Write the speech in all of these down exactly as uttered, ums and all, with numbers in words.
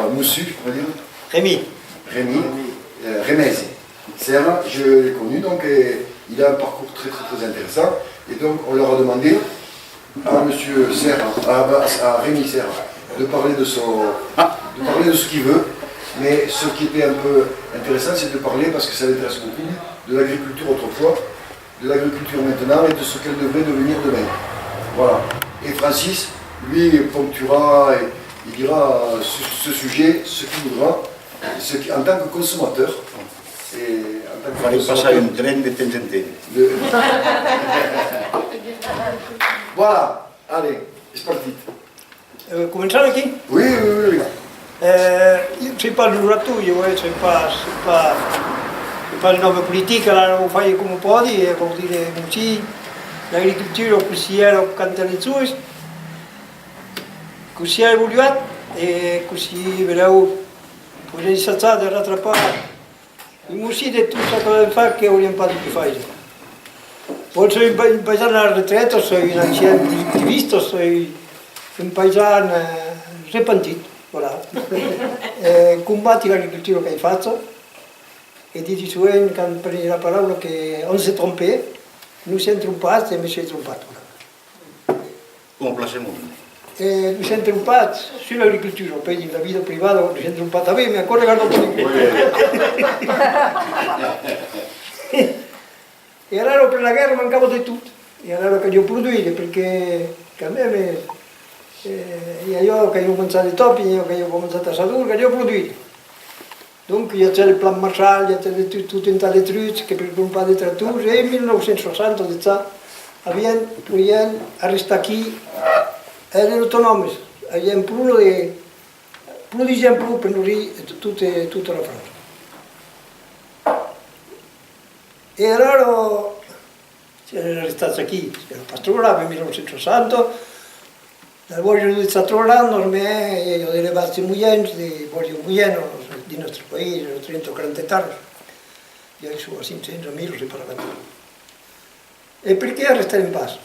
Mossur, on va dire ? Rémy. Rémy, euh, Rémèse. Serra, je l'ai connu, donc, euh, il a un parcours très, très, très intéressant. Et donc, on leur a demandé à monsieur Serra, à, à Rémy Serra, de parler de son, de parler de ce qu'il veut. Mais ce qui était un peu intéressant, c'est de parler, parce que ça l'intéresse beaucoup, de l'agriculture autrefois, de l'agriculture maintenant et de ce qu'elle devrait devenir demain. Voilà. Et Francis, lui, ponctuera et il dira sur ce sujet ce qu'il voudra, ce qui, en tant que consommateur, et en tant que Farem passar consommateur, un tren de temps en temps. De... Voilà, allez, c'est parti. Eh, començam aquí? Oui, oui, oui, oui. Eh, ieu soi pas l'orator, ieu, eh, soi pas, soi pas, soi pas un òme politic, alara o fai coma pòdi, eh, vòu dire, cossí l'agricultura, cossí èra quand èra jove, cossí a evoluat e cossí, benlèu, podèm ensajar de ratrapar un bocin de tot çò qu'avèm fach que auriam pas dut faire. Bon, soi un pa-, un paisan a la retreta, soi un ancian productivista, soi un paisan, eh, repentit, voilà. Eh, combati l'agricultura qu'ai facha, e disi sovent, quand preni la paraula, que on se trompe, nos sèm trompats e me soi trompat, voilà. Coma plan se monde. E nos sèm trompats sus l'agricultura, puèi dins la vida privada nos sèm trompats tanben, mès aquò regarda pas ningú. E alara, après la guèrra, mancava de tot. E alara caliá produire, perque, quand même, eh, eh, i a ieu qu'aviá manjat de tòpi, i a ieu qu'aviá manjat assador, caliá produire. Donc, i a tot le plan Marshall, i a tot, tot, tot un tas de trucs que per crompar de tractors. E en mil nòu cents soixanta, dejà, avián, podián arrestar aquí, èran autonòmes, avián pro de, produsián pro per norir tot, tot, tota la França. E alara, s'èran arrestats aquí, èra pas tròp grave, en mil nòu cents soixanta, las bòrias èran dejà tròp grandas, mès i aviá d'elevats de moiens, de bòrias moienas, dins nòstre país, èra trenta o quaranta ectaras. I a çò a cinc cents, a mila, se pas la meitat. E perqué arrestèrem pas?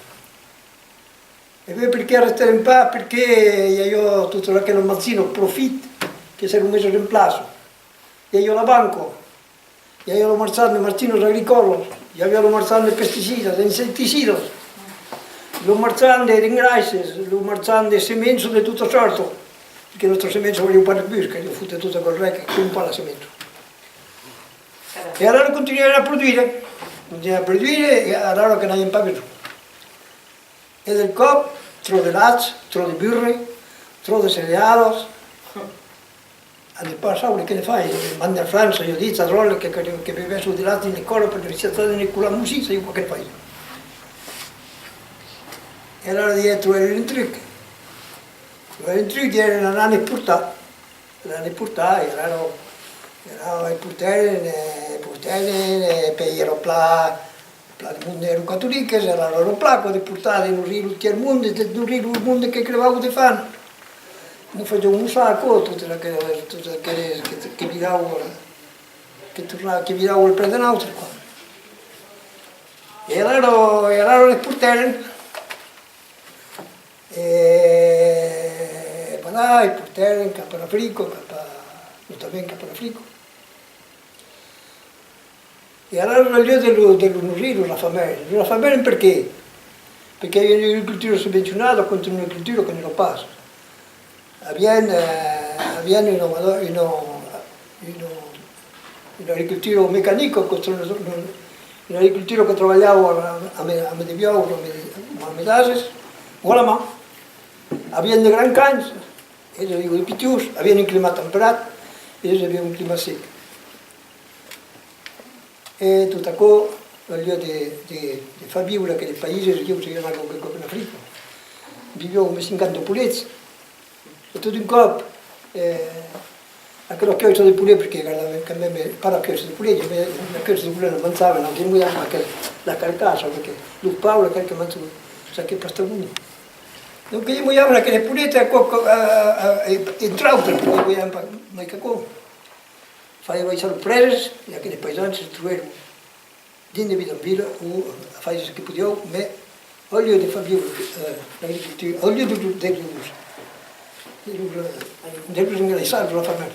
E ben, perqué arrestèrem pas? Perque i aviá totas aquelas machinas, profit, que s'èran mesas en plaça. I aviá la banca. I aviá lo marchand de machinas agricòlas, i aviá lo marchand de pesticidas, d'insecticidas, lo marchand de, d'engraisses, lo marchand de semenças de tota sòrta, perque nòstra semença valiá pas res pus, caliá fotre tot aquò al rèc e crompar la semença. E alara continuèren a produire, continuèren a produire, e alara que n'avián pas besonh. E del còp, tròp de lach, tròp de burre, tròp de cerealas. A de pas saure que ne fai. Mandi a França, ieu ditz a dròlle que, que, que bevèsson de lach dins l'escòla per ne viatjar dins l'escòla, mès si, saiá pas que ne fai. E alara diguèt, trobèri un truc. Trobèri un truc, èra anar ne portar. Anar ne portar, e alara, e alara e portèren, e portèren, e pèi èra plan, plan de monde èran catoliques, e alara èra plan, aquò, de portar, de norir lo tièrs monde, de norir lo monde que crevava de fam. Nos fasián mossar aquò, totes aqueles, totes aqueles que, que viravan, que tornavan, que viravan al prètz de nautres, quoi. E alara, e alara les portèren. E voilà, e portèren cap a l'Africa, cap a, notament cap a l'Africa. E alara, al lieu de lo, de lo norir, los afamèren. Los afamèren perqué? Perque i aviá una agricultura subvencionada contra una agricultura que n'èra pas. Avián, eh, avián una, una, una, una agricultura mecanica, contra una, una agricultura que trabalhava amb, amb, amb de buòus, amb, amb d'ases, o a la man. Avián de grands camps, eles avián de pichons, avián un climat temperat, eles avián un climat sec. E tot aquò, al lieu de, de, de far viure aqueles païses, ieu soi anat qualque còp en Africa, vivián amb cinquanta polets, e tot d'un còp, eh, aquela cuèissa de polet, perque gardavan quand même, eh, pas la cuèissa de polet, mès la cuèissa de polet la manjavan, nos demolhavan aquel, la carcassa, perque los paures, aquel que manjan çò qu'es pas tan bon. Donc, demolhavan aqueles polets, aquò, aquò, a, a, a, e, entre autres, perque demolhavan pas mai qu'aquò. Faliá baissar los prèses, e aqueles païsans se trobèron dins de bidonvilles o a faire çò que podián, mès au lieu de far viure, eh, l'agricultura, au lieu de, de, de, de los, eh, de los engraissar, los afamar.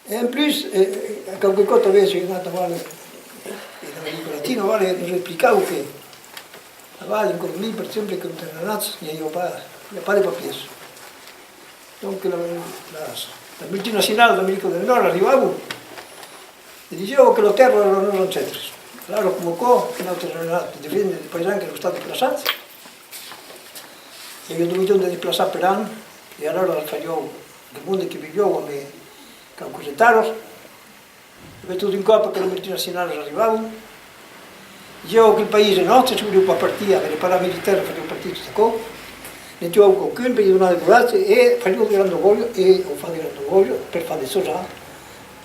E en plus, eh, quauque còp tanben soi anat aval, eh, en America Latina, aval, e nos explicavan que aval, en Colombia, per exemple, quand èran anats, i aviá pas, i a pas de papièrs. Donc, la, las, las multinacionalas d'America del Nòrd arribavan e disián que la tèrra èra de nos ancèstres. Alara, coma aquò, nautres èram anats defendre de païsans qu'èran estats desplaçats, i aviá dos milions de desplaçats per an, e alara fasián de monde que vivián amb quauques ectaras. E ben, tot d'un còp que las multinacionalas arribavan, disián: aquel país es nòstre, se volián pas partir, aver de paramilitaires, fasián partir tot aquò, ne tuavan quauqu'un per li donar de coratge e fasián de grandas bòrias, e o fan de grandas bòrias per far de soja,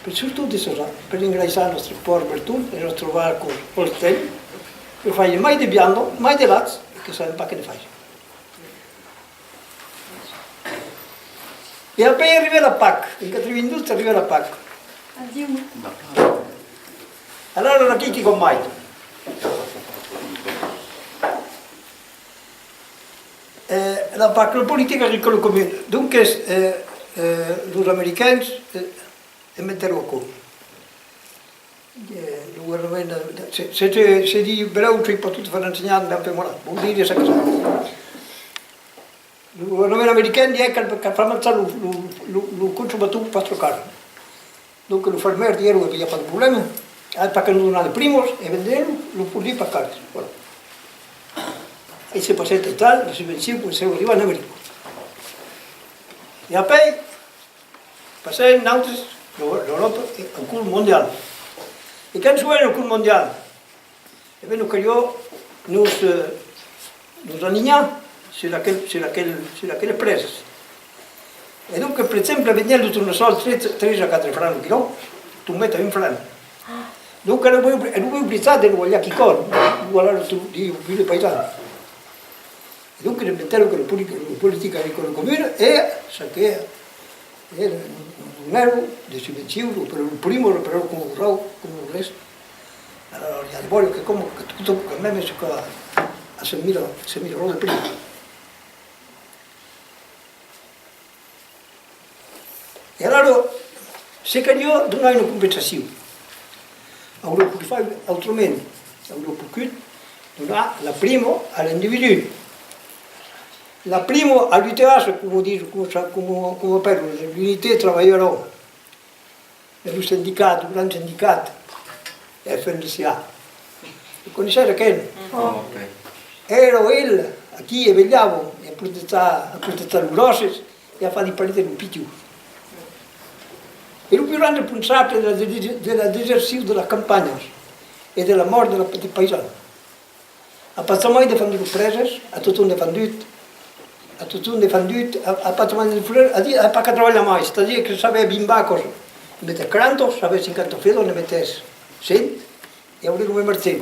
per surtot de soja, per engraissar nòstre pòrc Berton e nòstre vaca Holstein, per faire mai de vianda, mai de lach, que sabèm pas que ne fasián. E apèi arribèt la PAC, en quatre-vingt-douze arribèt la PAC. Adiu. Alara, aquí, quicòm mai. Eh, la PAC, la politica agricòla comuna. Donques, eh, eh, los americans, eh, inventèron aquò. Eh, lo governament, eh, se, se, se, se ditz brèu, soi pas tot a fait ensenhant, ben, enfin, voilà, vos dire çò que sap. Lo governament american diguèt: cal, cal far marchar lo, lo, lo, lo consomator pas tròp car. Donc, lo farmèr diguèt: i a pas de problèma, a pas que nos donar de primas e vendrem lo, lo produit pas car. Voilà. E se passèt aital, la subvencion comencèt a arribar en America. E apèi, passèm, nautres, l'Euròpa, e au curs mondial. E quand sèm au curs mondial, e ben, nos caliá nos, eh, nos alinhar sus aquel, sus aquel, sus aqueles prèses. E donc, per exemple, veniá lo tornassòl tres, tres a quatre francs lo quilò, tombèt a un franc. Donc, èra obli-, èra oblijat de lo balhar quicòm, lo balhar lo, lo, lo pus de païsan. E donc, inventèron que la poli-, la politica agricòla comuna, e çò que, e nos donèron de subvencions, o per lo primo, o per lo, coma volètz, coma volètz. Alara, i a de vòlei que, coma, que tot, quand même, se quò a cent mila, cent mila èuros de primo. E alara, se caliá donar una compensacion, auriá pogut far autrament, auriá pogut donar la prima a l'individú. La prima a l'U T H, coma dison, coma sa-, coma, coma apèlan, l'unité travailleur. E lo sindicat, lo grand sindicat, F N S E A. Lo coneissètz aquel? Èra el, aquí, e velhava, e a protejar, a protejar los gròsses, e a far disparéisser los pichons. E lo pus grand responsable de la de-, de la desercion de las campanhas e de la mòrt de la petita païsana. A pas jamai defendut los prèses, a totjorn defendut, a totjorn defendut, a, a pas jamai defendut, a dit, a pas qu'ac trabalhar mai, c'est-à-dire que s'avètz vint vacas, ne metètz quaranta, s'avètz cinquanta fedas, ne metètz cent, e auriá lo mème marché.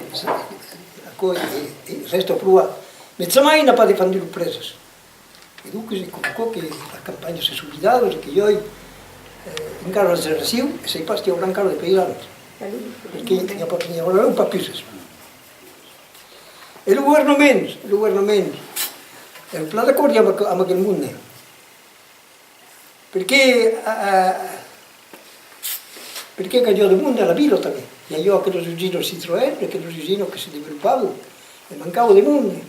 Aquò e, e, e rèsta provat. Mès jamai n'a pas defendut los prèses. E donc, es coma aquò que las campanhas se son vidadas e que i a, eh, encara la generacion, e sai pas s'i aurà encara de païsans, perque n'i a pas, n'i aurà pas pus. E lo governament, lo governament èra plan d'acòrdi amb aqu-, amb aquel monde. Perque, eh, perque caliá de monde a la vila tanben. I aviá aquelas usinas Citroën, aquelas usinas que se desvolopavan, e mancava de monde.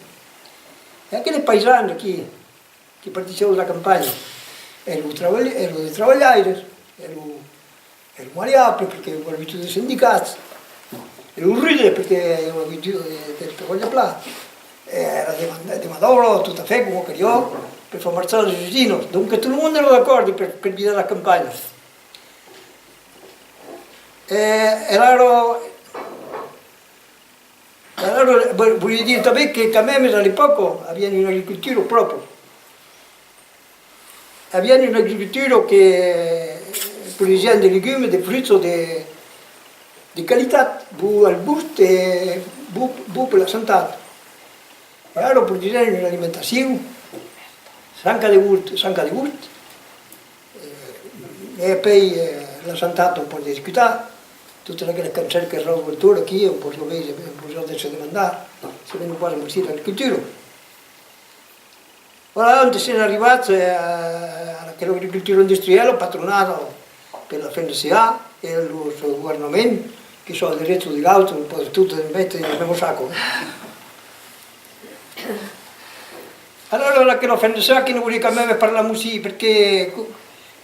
E aqueles païsans aquí, que partissián de la campanha, èran trabalh-, èran de trabalhaires, èran, èran maleables, perque èran abuits de sindicats, èran rudes, perque èran abuits de, de trabalhar plan. Èra de man, de man d'òbra tot a fait coma caliá per far marchar las usinas. Donc tot lo monde èra d'acòrdi per, per vidar las campanhas. E, e alara, e alara, vo-, voliá dire tanben que quand même a l'epòca avián una agricultura pròpra. Avián una agricultura que produsián de legumes, de fruits de, de qualitat, bon al gust e bon, bon per la santat. E ara produsèm una alimentacion, sanca de gust, sanca de gust, eh, e pèi, eh, la santat, on pòt discutar, totes aqueles cancèrs que ròdan aquí, on pòt veire, on pòt se demandar se venon pas amb l'agricultura. Voilà, ont sèm arribats, eh, a aquela agricultura industriala patronada per la F N S E A e los governaments, que son de drech o de gauche, pòden tot metre dins lo mesme sac, eh. Alara, aquela F N S E A que ne voliá quand même parlar aussi, perque co-,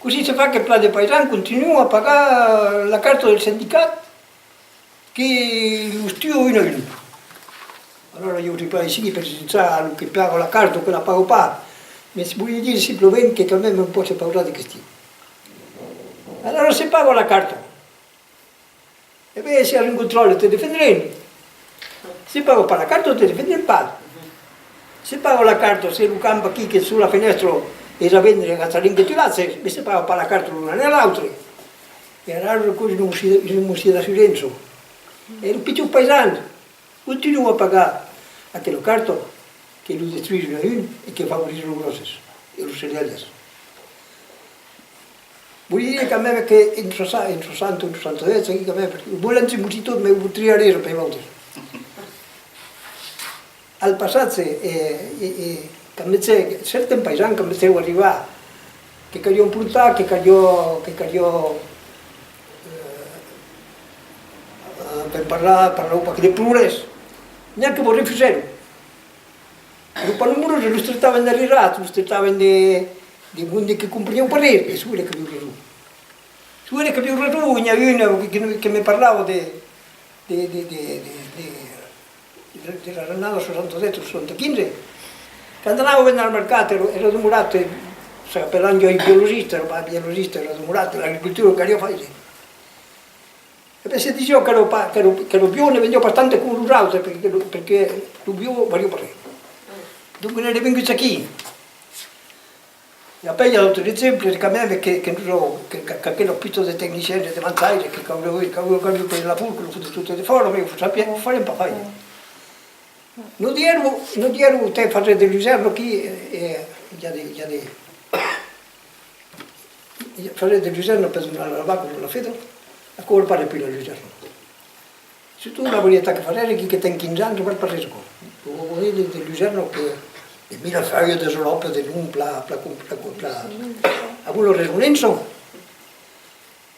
cossí se fa que plan de paisans continuan a pagar la carta del sindicat que los tua un a un? Alara, ieu soi pas aicí per jutjar lo que paga la carta o que la paga pas, mès voliá dire simplament que quand même òm pòt se pausar de questions. Alara, se paga la carta, e ben, se as un contròle, te defendrem. Se paga pas la carta, te defendrem pas. Se paga la carta, se lo camp aquí que sus la fenèstra es a vendre, gastarem que tu l'achas, mès se paga pas la carta, lo donarem a l'autre. E alara, aquò's una moci-, una mociá d'assurança. E los pichons paisans, continuan a pagar aquela carta que los destruís un a un e que favoris los gròsses e los cerealièrs. Voliá dire quand même que en soixante, en soixante, en soixante-dix, aquí quand même, perque vòlem se mossir tot, mès vos triaré per vautres. Al passatge, e, e, e quand vegèc, certans paisans, quand vegèc arribar, que caliá plantar, que caliá, que caliá, eh, ben parlar, parlar un pauc de progrès, n'i a que vos refusèron. Los pas nombroses, los tractavan d'arrirats, los tractavan de, de monde que comprenián pas res, e son eles qu'avián rason. Son eles qu'avián rason, n'i a un que, que, que me parlava de, de, de, de las annadas soixante-dix o soixante-quinze, quand anava vendre al mercat, èra, èra demorat, eh, s'apèlan biologista, èra pas biologista, èra demorat, l'agricultura caliá faire. E ben, se disiá qu'èra pas, qu'èra, que lo bio ne vendiá pas tant coma los autres, perque, perque lo bio valiá pas res. Donc, n'èra vengut aquí. E après, i a d'autres exemples, quand même, que, que nos, que, que, qu'aquelas putas de tecnicians e de manchaires, que cau, cau, cau, cau per la fur, que lo foten tot defòra, mès o sabián, o farem pas faire. Nos diguèron, nos diguèron, tè, fasètz de lusèrna aquí, e, e i a de, i a de, fasètz de lusèrna per donar a las vacas o a las fedas, aquò val pas despús la lusèrna. Surtot la varietat que fasètz aquí que ten quinze ans, val pas res aquò. Vos vòli dire de lusèrna que de mila fuèlhas, de solòp, de long, plan, plan, plan, plan, plan. Avon la resonança.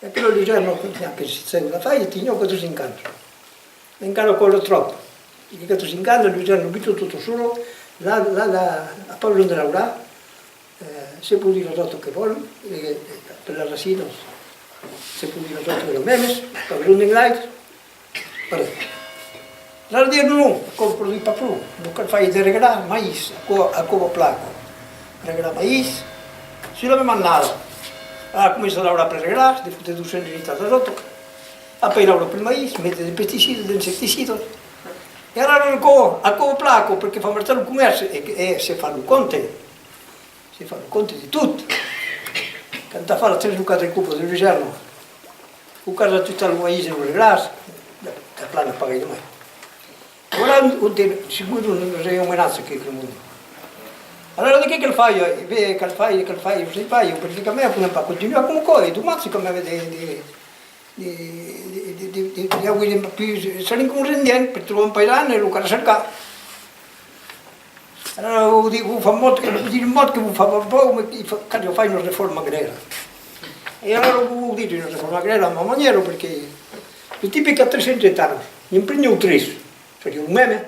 E aquela lusèrna, que, que se la fai, teniá quatre o cinc ans. Encara aquò èra tròp. D'aquí quatre o cinc ans, la lusèrna buta tota sola, la, la, la, a pas besonh de laurar, eh, se produís la ròta que vòl, e, e per las racinas, se produís la ròta de las mèmes, pas besonh d'engrais. Pardon. Alara diguèron: non, aquò produís pas pro, nos cal faire de regalar maís, aquò, aquò va plan, aquò. Regalar maís, sus la mèma annada. Alara comença a laurar per regalar, de fotre dos cents unitats de ròta. Après laura pel maís, metre de pesticidas, d'insecticidas. E alara aquò, aquò va plan, aquò, perque fa marchar lo comèrci, e, e se fa lo compte. Se fa lo compte de tot. Quand as fach las tres o quatre copas de lusèrna, o qu'as ajustat lo maís e lo regalàs, t'aplanas pas gaire mai. Voilà ont, ont, segur, nos, nos aviam menat aquel monde. Alara, de qué cal faire? E ben, cal faire, cal faire, o sai pas, ieu, perque quand même podèm pas continuar coma aquò, es domatge quand même de, de, de, de, de, de, de, de, de, de, de, serem coma indians, per trobar un paisan, e lo cal cercar. Alara, vos di-, vos fa mot que, vos dire un mot que vos fa paur, mas que fa, cal faire una reforma agrària. E alara, vos, vos dire una reforma agrària a ma manièra, perque lo tipe qu'a tres cents ectaras, ne'n preniá tres, seriá lo mème,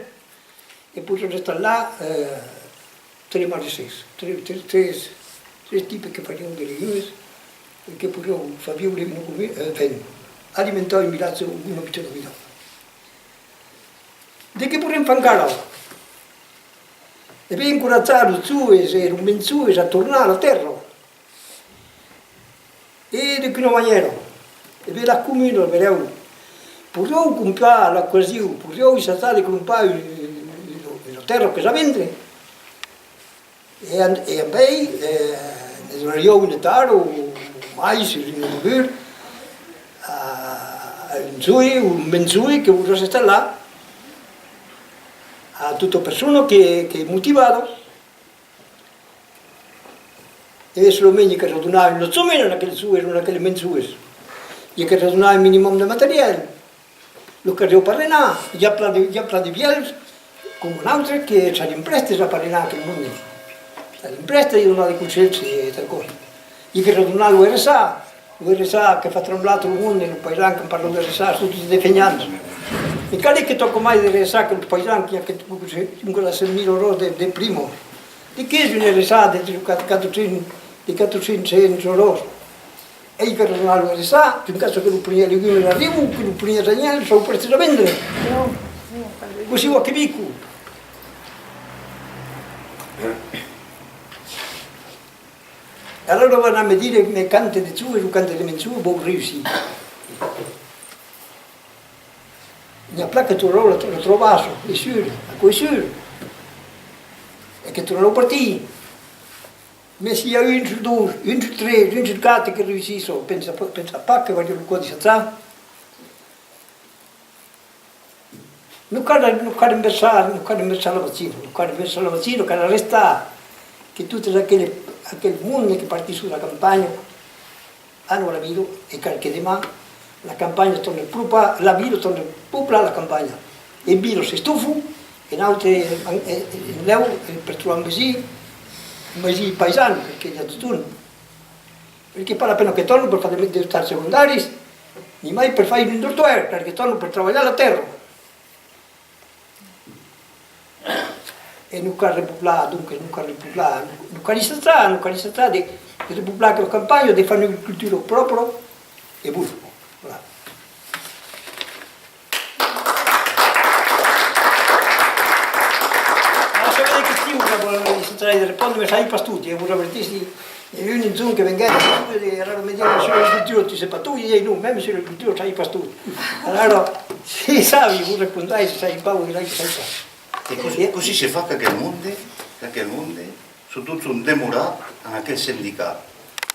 e poiriá installar, eh, tres maraissèrs, tres, tres, tres, tres tipes que farián de legumes e que poirián far viure una comu-, eh, enfin, alimentar un vilatge o una pichona vila. De qué podèm far encara? E ben, encoratjar los joves e los mens joves a tornar a la tèrra. E de quina manièra? E ben, las comunas, benlèu, podrián crompar a l'ocasion, podrián ensajar de crompar una, una, una tèrra qu'es a vendre. E amb, e amb ei, eh, ne donarián un ectara o mai, se vos ne volètz, a, a un jove o un mens jove que volriá s'installar, a tota persona que, qu'es motivada. E solament que donar un lotjament a aqueles joves o a aqueles mens joves. E que donar un minimum de material. Lo caliá parrenar, i a plan de, i a plan de vièlhs, coma nautres, que serián prèstes a parrenar aquel monde. L'emprèsta, i dona de conselhs e tal còs. I que redona lo R S A. Lo R S A que fa tremblar tot lo monde, lo païsan, quand parlan de R S A, son totes de fenhants. E calè que tòca mai de R S A que lo païsan qui a que, que, que, cinquanta-cinc mila euros de, de prima. De qu'es un R S A de, de quatre cents, de quatre cents euros? Ei que redona lo R S A, d'un cas que lo primièr legume arriba, que lo primièr anhèl, son prèstes a vendre. Cossí o a que vico? Alara van a me dire, me quante de joves o quante de mens joves vòu reüssir. N'i a plan que tornarà la, la trobar, es sûr, aquò es sûr. E que tornarà partir. Mès s'i a un sus dos, un sus tres, un sus quatre que reüssisson, pensa, pensa pas que valiá lo còp de sajar. Non cal, non cal inversar, non cal inversar la machina, non cal inversar la machina, cal arrestar que totes aqueles, aquel monde que partisson de la campanha, an la vila, e cal que deman la campanha torne poplar, la vila torne poplar la campanha. E vila s'estofa, e nautres en, en, en lèu, e per trobar un vesin, un vesin païsan, perque i a totun. Perque pas la pena que torne per far de, de estar segondaris, ni mai per far un dortoèr, cal que torne per trabalhar la tèrra. E non cal repoplar, donc, non cal repoplar, non cal assajar, non cal assajar de, de repoplar aquela campanha, de far una agricultura pròpra e bona. Voilà. Ara, se vede que estiu, que vos assajarèi de respondre, me sai pas tot, e vos avertissi, e un jorn que venguèt, e alara me diguèt: "Sur l'agricultura, tu sais pas tout", e diguèi: "Non, mème sur l'agricultura, sai pas tot." Alara, se sabi, vos respondrai, se sai pas, vos dirai que sai pas. E cossí, cossí se fa qu'aquel monde, qu'aquel monde, surtot son demorats en aquel sindicat?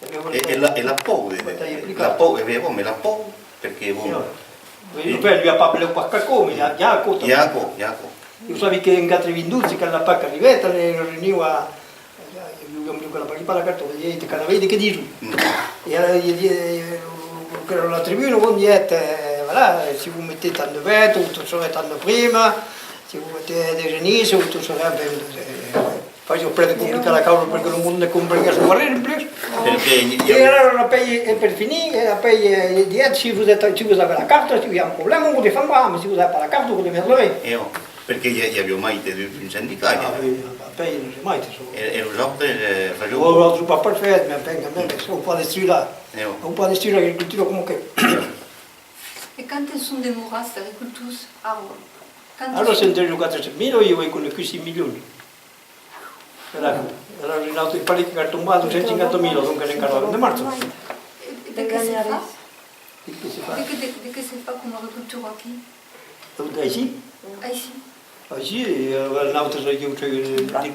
E, e la, e la paur de, de, la paur, e ben, bon, mès la paur, perque, bon, enfin, i a pas, i a pas qu'aquò, mès i a, i a aquò tanben. I a aquò, i a aquò. Ieu sabi qu'en quatre-vingt-dotze, quand la PAC arribèt, a la reünion a, ieu, ieu, ieu, que la pagui pas la carta, e te cal veire de qué dison. E ara, i, i, lo, lo, lo, lo, la tribuna, bon, diguèt, eh, voilà, si vous mettez tant de bêtes, vous toucherez tant de primes, si vous mettez des génisses, vous toucherez, enfin, eh, fasiá prèsque complicat la causa perque lo monde comprenguèsse pas res en plus. Perque i, i... E alara, après, e per finir, e après, eh, diguèt: "Si vous êtes, si vous avez la carte, s'il y a un problème, on vous défendra, mais si vous n'avez pas la carte, vous démerderez." E ò, perque i, i aviá mai de, d'un sindicat. Ah, oui, après, non sé mai, çò. E, e los autres, eh, fasián... Ò, los autres pas parfait, mais enfin, quand même, on peut pas destruire la, on peut pas destruire l'agriculture comme que... E quantes son demorats d'agricultors, ara? Quantes son? Ara, entre los quatre cents mila, ieu ai conegut cinc milions. Alara, alara, un autre, pareis que cal tombar a dos cents cinquanta mila, donc encara de marcha. E, e de qué se fa? De qué se fa? De qué, de, de qué se fa coma agricultura aquí? Aicí? Aicí. Aicí, e, eh, nautres, aquí, ieu, eh, dic,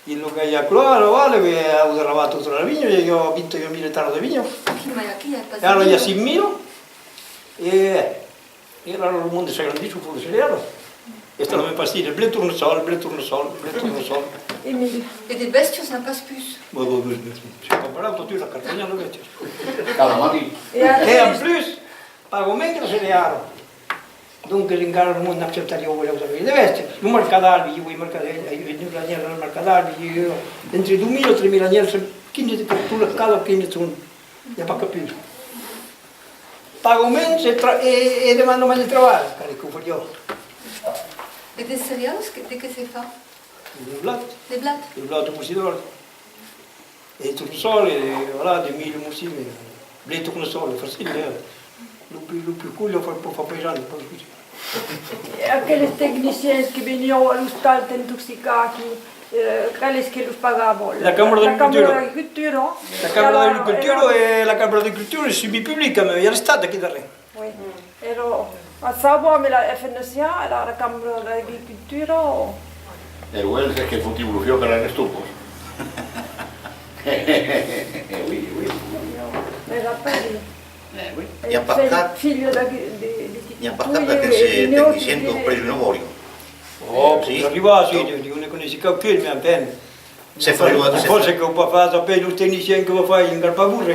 dins lo que i a clòs, ara, vale, que au derrabat tota la vinha, i a vint mila ectaras de vinha. Aquí, mai aquí, i a pas de vinha. Ara i a cinc mila, e, e ara lo monde s'agrandís, o fa de cerealas. Esta la me pastilla, ble tornasòl, ble tornasòl, ble tornasòl. E de bèstias n'a pas pus. Bon, bon, bon, bon, se comparar tot la cartonha de bèstias. Cada matin. E en plus, pagan mens que la cereala. Donc, encara lo monde acceptariá un belèu de bèstias. Lo mercat d'Albi, ieu, mercat, eh, eh, eh, l'anhèl al mercat d'Albi, ieu, entre dos mila e tres mila anhèls, quinze de, tot, cada quinze son, i a pas que pus. Pagan mens e tra-, e, e demandan mai de trabalh, calè que o fariá. E de cerealas, que, de qué se fa? De blat. De blat? De blat o mossidòl. E tornasòl, e, voilà, de milho, mossi, mès ble tornasòl, es facil, eh. Lo pus, lo pus court, lo fa, pòt far païsan, pas de souci. E aqueles tecnicians que venián a l'ostal t'intoxicar aquí, eh, qual es que los pagava? La Cambra d'Agricultura. La Cambra d'Agricultura. La Cambra d'Agricultura, e la Cambra d'Agricultura es semipublic, quand même, i a l'Estat aquí darrèr. Oui. Èra a Sabo amb la F N S A, èra la Cambra d'Agricultura o... E uèi, es que fotiu lo fiòc a las estopas. Eh oui, oui. Me rapèli. Eh oui. I a pas cap, filha de, de, de i a pas cap d'aqueles, eh, tecnicians qu'an pres una bòria. Oh, pòt arribar, si, ieu ne coneissi qualqu'un, mès enfin. Se fa, se fa. Fòrça que o pas far, apèi los tecnicians que o fai en Carpabús,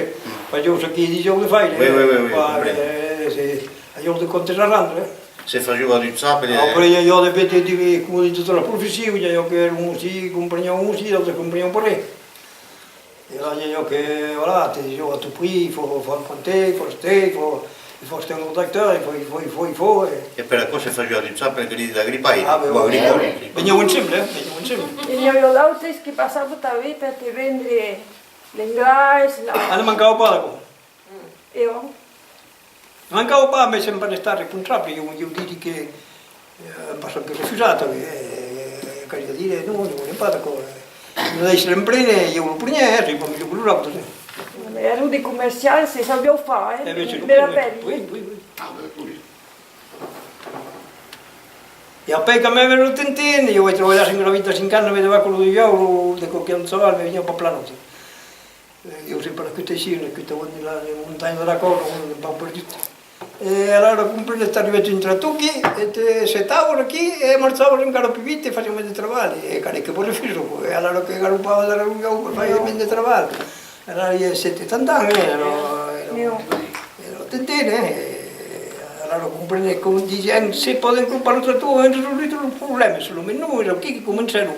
fasián çò que disián de faire. Oui, oui, oui, oui, compreni. Eh, se, avián de comptes a rendre, eh. Se fasiá aduchar per... Après, i a, i a de, de, de, coma dins totas las professions, i a que un aussi compreniá un aussi, d'autres comprenián pas res. E là, i a que, voilà, te disián à tout prix, il faut, faut emprunter, il faut acheter, il faut, il faut acheter un autre tracteur, il faut, il faut, il faut, il faut, e... E per aquò se fasiá aduchar per credit agripaire, ah, ben, o agricòla, sí. Venián ensemble, eh, venián ensemble. E n'i aviá d'autres que passavan tanben per te vendre l'engrais, la... Ah, ne mancava pas d'aquò. E òc. Mancava pas, mès sèm pas estats responsables, ieu, ieu diri que, eh, an pas sonque refusat, eh, eh, caliá dire, non, ne volèm pas d'aquò, eh. Nos daissèron prene, ieu lo preniá, eh, soi pas melhor que los autres, eh. Èran de comerciants, se sabián far, eh, me rapèli. Oui, oui, oui. E après, quand même, lo tentent, ieu ai trabalhat cinquanta cinc ans, me davant lo diable, de qualque chaval, me veniá pas plan, non. Eh, ieu soi pas nascut aicí, nascut a Bòsc de la, de Montanha de la Còrda, un pauc perdut. E alara, comprenètz, arribèt un tractor aquí, e te setavas aquí, e marchavas encara pus vite, e fasiá mens de trabalh, e calè que vos refuso, e alara que galopava darrèr lo buòu per far mens de trabalh. Alara, i a setanta ans, eh, èra, èra, èra tentent, eh, e alara, comprenètz, coma disián, se pòden crompar lo tractor, an resolut lo problèma, solament non, èra aquí que comencèron.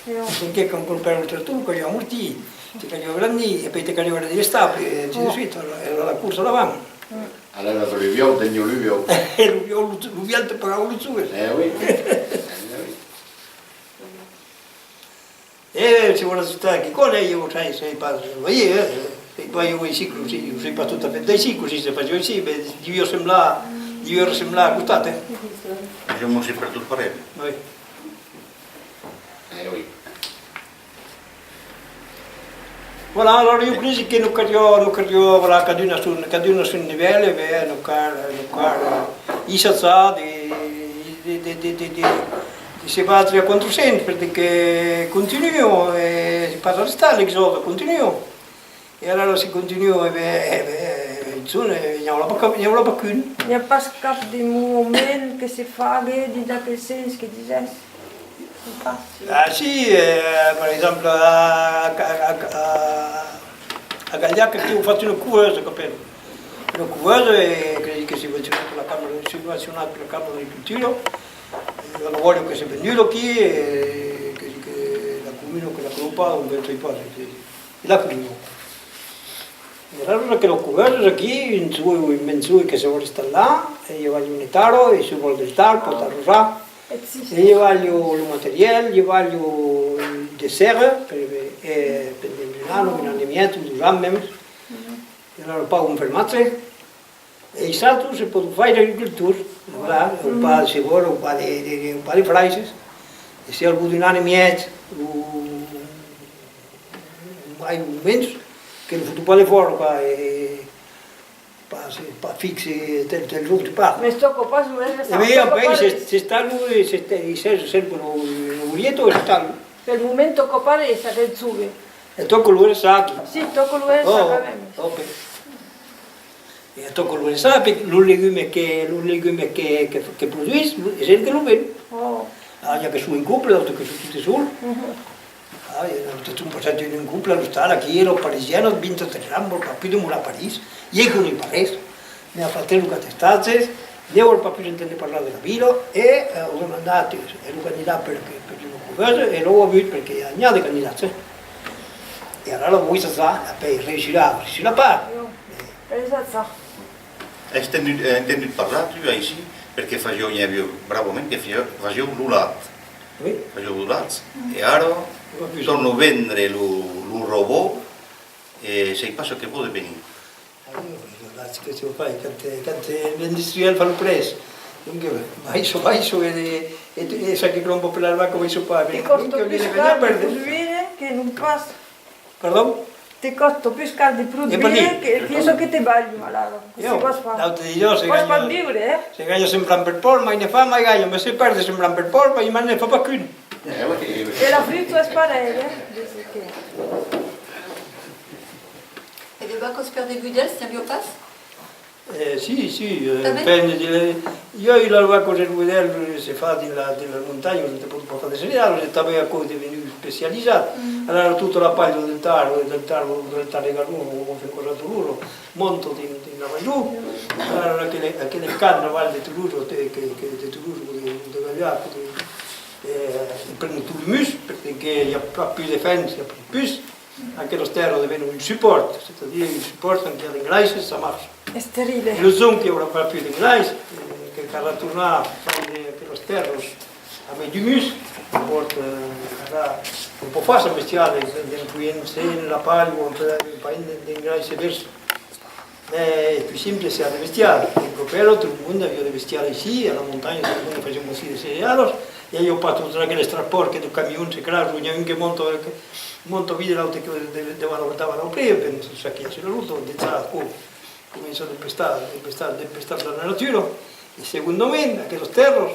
Sonque quand crompèron lo tractor, caliá amortir. Te caliá agrandir, e puèi te caliá agrandir l'estable, e ainsi de suite, èra, èra la corsa davant. Alara, lo buòu teniá lo buòu. E lo buòu, lo, lo buòu te pagava los sous. Eh oui. Eh oui. E se vòls ajustar quicòm, eh, ieu sai, sai pas, veiètz, eh, sai pas, ieu aicí, cossí, ieu soi pas tot a fait d'aicí, cossí se fasiá aicí, mès deviá semblar, deviá ressemblar a costat, eh. Ieu m'o soi perdut parelh. Oui. Eh oui. Voilà, alòrs ieu cresi que nos caliá, nos caliá, voilà, cadun a son, cadun a son nivèl, e ben, nos cal, nos cal, eh, assajar de, de, de se batre a contra-sens, perque continua, e pas arrestar, l'exòde continua. E alara se continua, e ben, e ben, insoma, n'i aurà pas cap, n'i aurà pas qu'un. N'i a pas cap de movement que se fague dins aquel sens que dises? Ah, si, eh, per exemple, a, a, a, a, a Galhac, aquí an fach una coveuse, qu'apèlan. Una coveuse, eh, que, que subvencionat per la Cambra, subvencionat per la Cambra d'Agricultura. E la vòlon que se venduda aquí, e que, que la comuna que la cropa, o ben sai pas, e, e la comuna. E alara aquelas coveusas aquí, un soi, un mens soi que se vòl installar, e i balha un estable, e se vòl de l'estable, pòt arrosar. E i balha lo, lo materièl, i balha de serra, per, e pendent un an, un an e mièg, o dos ans mèmes. E alara, pas un fermatge. E aicí se pòt faire agricultor, voilà, o pas de cebòl, o pas de, de, de, o pas de fraisses. E se al bot d'un an e mièg, o mai o mens, que lo foton pas defòra, quoi, e pas, pas fixe, tel, tel jorn tu pars. Mès tòca pas lo... E ben, après, se, se talha, se, se, se, se, lo, lo, lo, pel moment tòca pas aquel jove. E tòca lo sac. Si, tòca lo sac, quand même. E tòca lo sac, perque los legumes que, los legumes que, que, que produís, es el que lo ven. Ah, i a que son en couple, d'autres que son totes sols. Ah, e d'autres son passats en couple a l'ostal, aquí, e los parisians, vint-e-tres ans, vòl pas pus demorar a París, i coneis pas res. N'i a fach tres o quatre estatges, ne vòl pas pus entendre parlar de la vila, e, eh, an demandat, eh, lo candidat per, per, per una coveuse, e l'an avut, perque n'i a de candidats, eh. E alara lo vòl assajar, e puèi reüssirà o reüssirà pas. Ai entendut, ai entendut parlar, tu, aicí, perque fasiá, n'i aviá bravament que fasiá, fasiá lo lach. Oui. Fasiá lo lach. E ara, torna vendre lo, lo robòt, e sai pas çò que pòt devenir. Ah, lo lach que se fa, quand, quand l'industrial fa lo prètz. Donc, baissa, baissa, e, e, e çò que crompa per las vacas, baissa pas. Te còsta pus car de produire que non pas. Pardon? Te còsta pus car de produire que, que çò que te balha, alara. Ieu, l'autre dijòus, se ganha, se ganha cent francs per pòrc, mai ne fa, mai ganha, mès se pèrd cent francs per pòrc, mai, mai ne fa pas qu'un. E la frucha es parelh, eh? E de vacas per de vedèls, n'i aviá pas? Eh, si, si, eh, tanben? Enfin, de, ieu, las vacas e los vedèls, eh, se fa dins la, dins las montanhas, ont te pòt pas far de cerealas, e tanben aquò es devenut especializat. Alara tota la palha del Tarn, del Tarn, del Tarn de Garona, o fem cosa Tolosa, monta dins, dins l'Avairon. Alara aquel, aquel camp aval de Tolosa, de, que, que de Tolosa, de, de Galhac, de, eh, de prendre tot l'humus, perque i a pas pus de fems, i a pas pus. Aquelas tèrras devenon un supòrt, c'est-à-dire un supòrt quand i a d'engraisses, ça marche. Es terrible. Lo jorn que i aurà pas pus d'engraisses, eh, que calrà tornar faire aquelas tèrras amb d'humus, pòrt, eh, ara, un pauc fàcil amb bestial, de, de, de, de, la palha o un pauc, un pauc de, d'engraisses verds. Mès es pus simple se i a de bestial. En Copèla, tot lo monde aviá de bestial aicí, a la montanha, tot lo monde fasiá aussi de cerealas, i aviá pas totes aqueles transpòrts que de camions, etcetèra. N'i a un que monta, que monta vite, l'autre que de, de, de, davant, davant au pè, ben, çò que i a sus la rota, de ça, aquò, comença d'empestar, d'empestar, d'empestar la natura. E segondament, aquelas tèrras,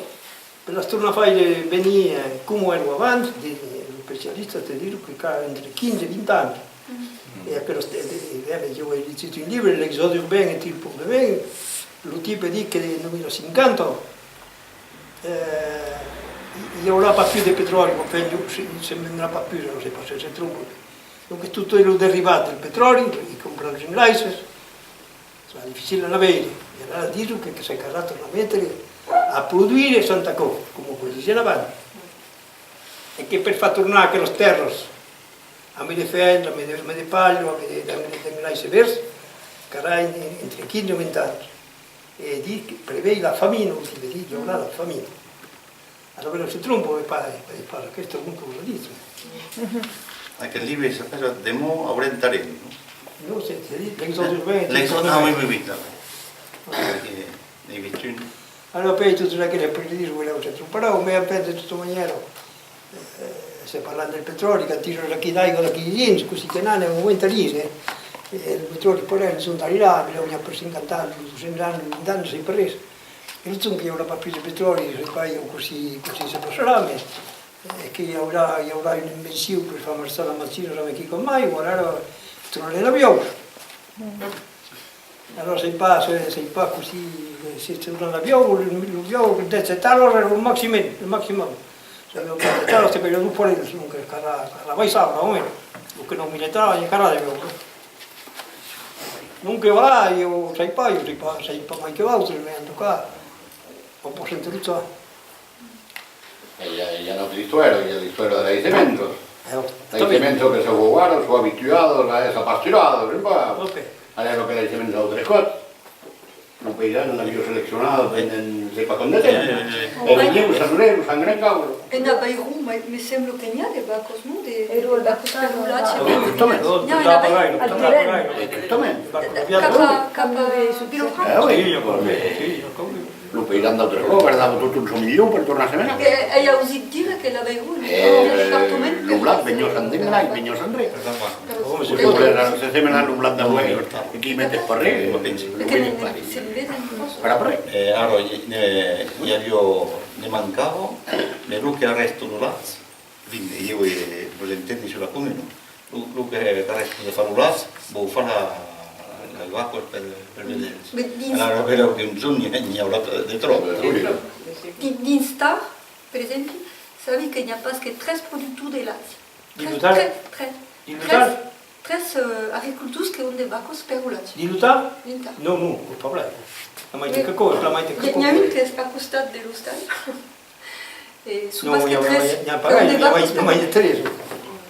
per las tornar faire venir, eh, coma èra abans, de, eh, los especialistas te dison que cal entre quinze e vint ans. E aquelas, de, de, de, jo ai legit un libre, L'exode urbain est-il pour demain? Lo tipe ditz que de nòu mila cinquanta, eh, i, i aurà pas pus de petròli, enfin, jo, se, se vendrà pas pus, non sai pas se se trompa. Donc, tot lo derivat del petròli, i compras los engraisses, serà dificil a veire. E alara dison que, que se calrà tornar metre a produire sens aquò, coma produsián abans. E que per far tornar aquelas tèrras amb de fems, amb de, amb de palha, amb de, amb de, d'engraisses verds, calrà en, en, entre quinze e vint ans. E ditz que prevei la famina, o se ditz, i aurà la famina. Alara, se trompa, es pas, es pas, es pas aquesta, non, que vos ditz. Aquel libre s'apèla De mòrt a Brentarenc, non? Non, se, se ditz L'exode urbain. L'exode, ah, oui, oui, oui, d'accord. Perque n'ai vist un. Alara, puèi, totes aqueles presidits, volèu se trompar, mès, en fait, de tota manièra, eh, se parlam del petròli, quand tiras aquí d'aiga d'aquí dins, cossí que n'an, en moment alís, eh? E lo petròli, per eles, son arribats, benlèu n'i a per cinquanta ans, dos cents ans, vint ans, sai pas res. E lo jorn que i aurà pas pus de petròli, sai pas ieu cossí, cossí se passarà, mès, eh, que i aurà, i aurà una invencion per far marchar las machinas amb quicòm mai, o alara tornarem a l'avion. Alara, sai pas, sai, sai pas cossí, se tornarà l'avion, lo, lo, l'avion, dètz etalas èra lo maximum, lo maximum. Se l'avion dètz etalas, te pèira dos parelhs, donc, calrà, calrà baissar, bravament. Lo que nòu mila etalas, i calrà d'avion, non? Donc, voilà, ieu sai pas, ieu sai pas, sai pas mai que vautres, mès en tot cas, o pòt s'interrojar. E i a, i a una autra istòria, i a l'istòria de las semenças. Las semenças que se vòu ara son abituadas a èsser pasturadas, ben pas. Alara que las semenças d'autres còps, lo paisan n'aviá seleccionat pendent sai pas quant de temps. E veniá, lo sangre, lo sangre caure. En Avairon, me, me sembla que n'i a de vacas, non? De, de vacas per lo lach. Justament. N'i a en Avairon. Justament. Cap a, cap a Vilafranca. Ah oui. Lo paisan d'autres còps gardava tot un son milion per tornar semenar. E, ai ausit dire que l'Avairon, eh, lo blat veniá sens engraisses, veniá sens res. Se volètz semenar lo blat d'avui, aquí metes pas res, lo veniás pas. Per après. E ara, i, ne, i aviá, ne mancava, mès lo que arrèsta lo lach, enfin, ieu, eh, vos entendi sus la comuna. Lo, lo que, qu'arrèsta de far lo lach, vòu far la, las vacas per, per vedèls. Alara, benlèu que un jorn n'i, n'i aurà de tròp. Di-, dins Tarn, per exemple, sabi que n'i a pas que tres productors de lach. Tres, tres, tres, tres, eh, agricultors que an de vacas per lo lach. Dins lo Tarn? Dins Tarn. Non, non, es pas vrai. La meitat que còp, la meitat que còp. N'i a un qu'es a costat de l'ostal. E son pas que tres, n'i a pas gaire, n'i a mai, n'i a mai de tres.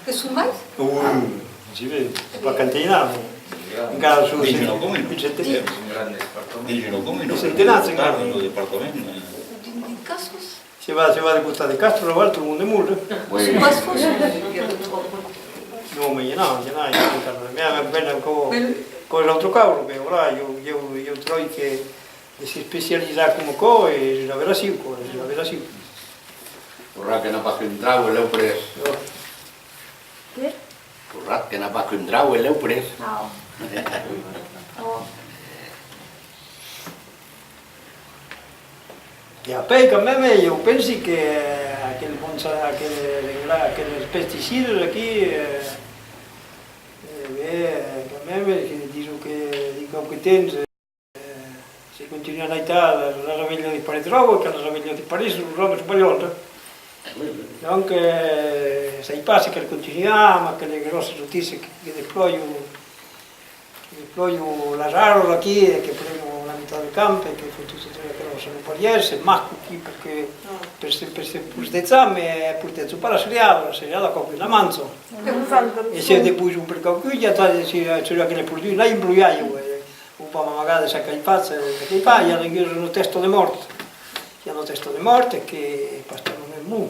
Que son mai? Oui, si ve, es pas quantitat, mès encara son... Dins una comuna. Dins una comuna. Un centenat, encara. Dins un departament. Dins, dins Castres? Se va, se va de costat de Castres, aval, tot lo monde mor, eh. Son pas fòrça. Non, mès i en a, i en a, i en a encara. Mès, ben, aquò, aquò es l'autra causa, que, voilà, ieu, ieu, ieu tròbi que de s'especializar coma aquò, es una aberracion, quoi, es una aberracion. Torrat que n'a pas qu'un trauc e lèu pres. Qué? Torrat que n'a pas qu'un trauc e lèu pres. Ah. Oh. E apèi, quand même, ieu pensi que aquel bon sa-, aquel, aqueles pesticides aquí, eh, eh, ben, quand même, que dison que dins quauque temps, eh, se contunha aital, las, las abelhas disparaisson, e quand las abelhas disparaisson, los òmes son pas lòngs, eh. Donc, eh, sai pas se cal continuar amb aquelas gròssas notícias que, que desploian, que desploian las aras aquí e que prenon la mitat del camp e que fan totas aquelas salopariás, se mascan aquí perque per se, per se protejar, mas protèjan pas la cereala, la cereala qualqu'un la manja. E se deplejan per qualqu'un, i a, se, se aqueles produits la emplejan, eh, o pas amagar de sac a fach, eh, de sac a fach, i a una tèsta de mòrt. I a una tèsta de mòrt e que pas talament bon.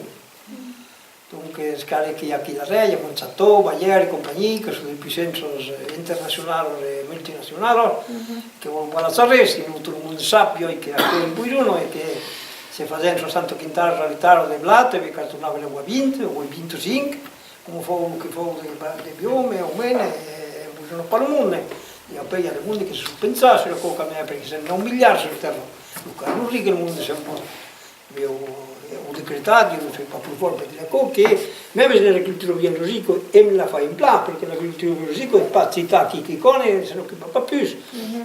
Donc, es cal que i a aquí darrèr, i a Monsanto, Bayer e companhia, que son de puissanças, eh, internacionalas e multinacionalas, que vòlon pas lachar res, sinon tot lo monde sap, uèi, que aquò empoisona e que se fasèm seissanta quintals a l'ectara de blat, e ben cal tornar a l'aver vint o vint-e-cinc, coma fau lo que fau de, de bio, mai o mens, e, e empoisona pas lo monde. E après, i a de monde que se son pensats sus aquò, quand même, perque sèm nòu miliards sus tèrra. Lo cal lo ric, lo monde, sèm pas. Ieu, eh, o decretat, ieu non soi pas pro fòrt per dire aquò, que mèmes en agricultura biologica, èm la fach en plan, perque l'agricultura biologica es pas citar aquí quicòm e se n'ocupa pas pus.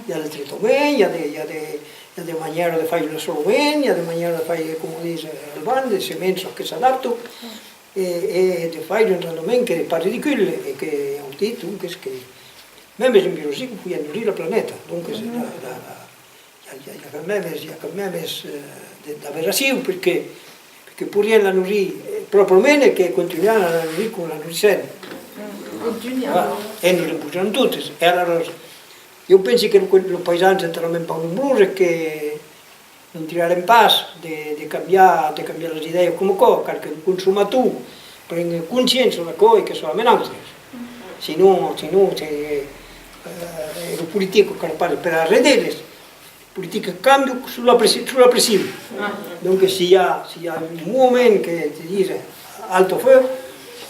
I a de traitaments, i a de, i a de, i a de manièras de faire l'assolament, i a de manièras de faire, coma dise, al vent, de semenças que s'adaptan, e, e de faire un rendement qu'es pas ridicule, e que, au dit, donc, es que mèmes en biologic, podiam norir la planeta. Donc, es la, la, la, I a, i a, i a quand mèmes, i a quand mèmes, eh, de, d'aberracion, perque, perque podiam la norir, eh, pròprament, e que continuam a la norir coma la norisèm. Voilà. E nos empoisonam totes. E alara, ieu pensi que lo, los païsans son talament pauc nombroses que non tirarem pas de, de cambiar, de cambiar las idèas coma aquò, cal que lo consomator prengue consciéncia d'aquò e que s'o amène autres. Sinon, sinon, se, eh, lo politic cal pas esperar res d'eles. Politica cambia sus la pressi-, sus la pression. Donc, si i a, si i a un movement que te dise alto feu,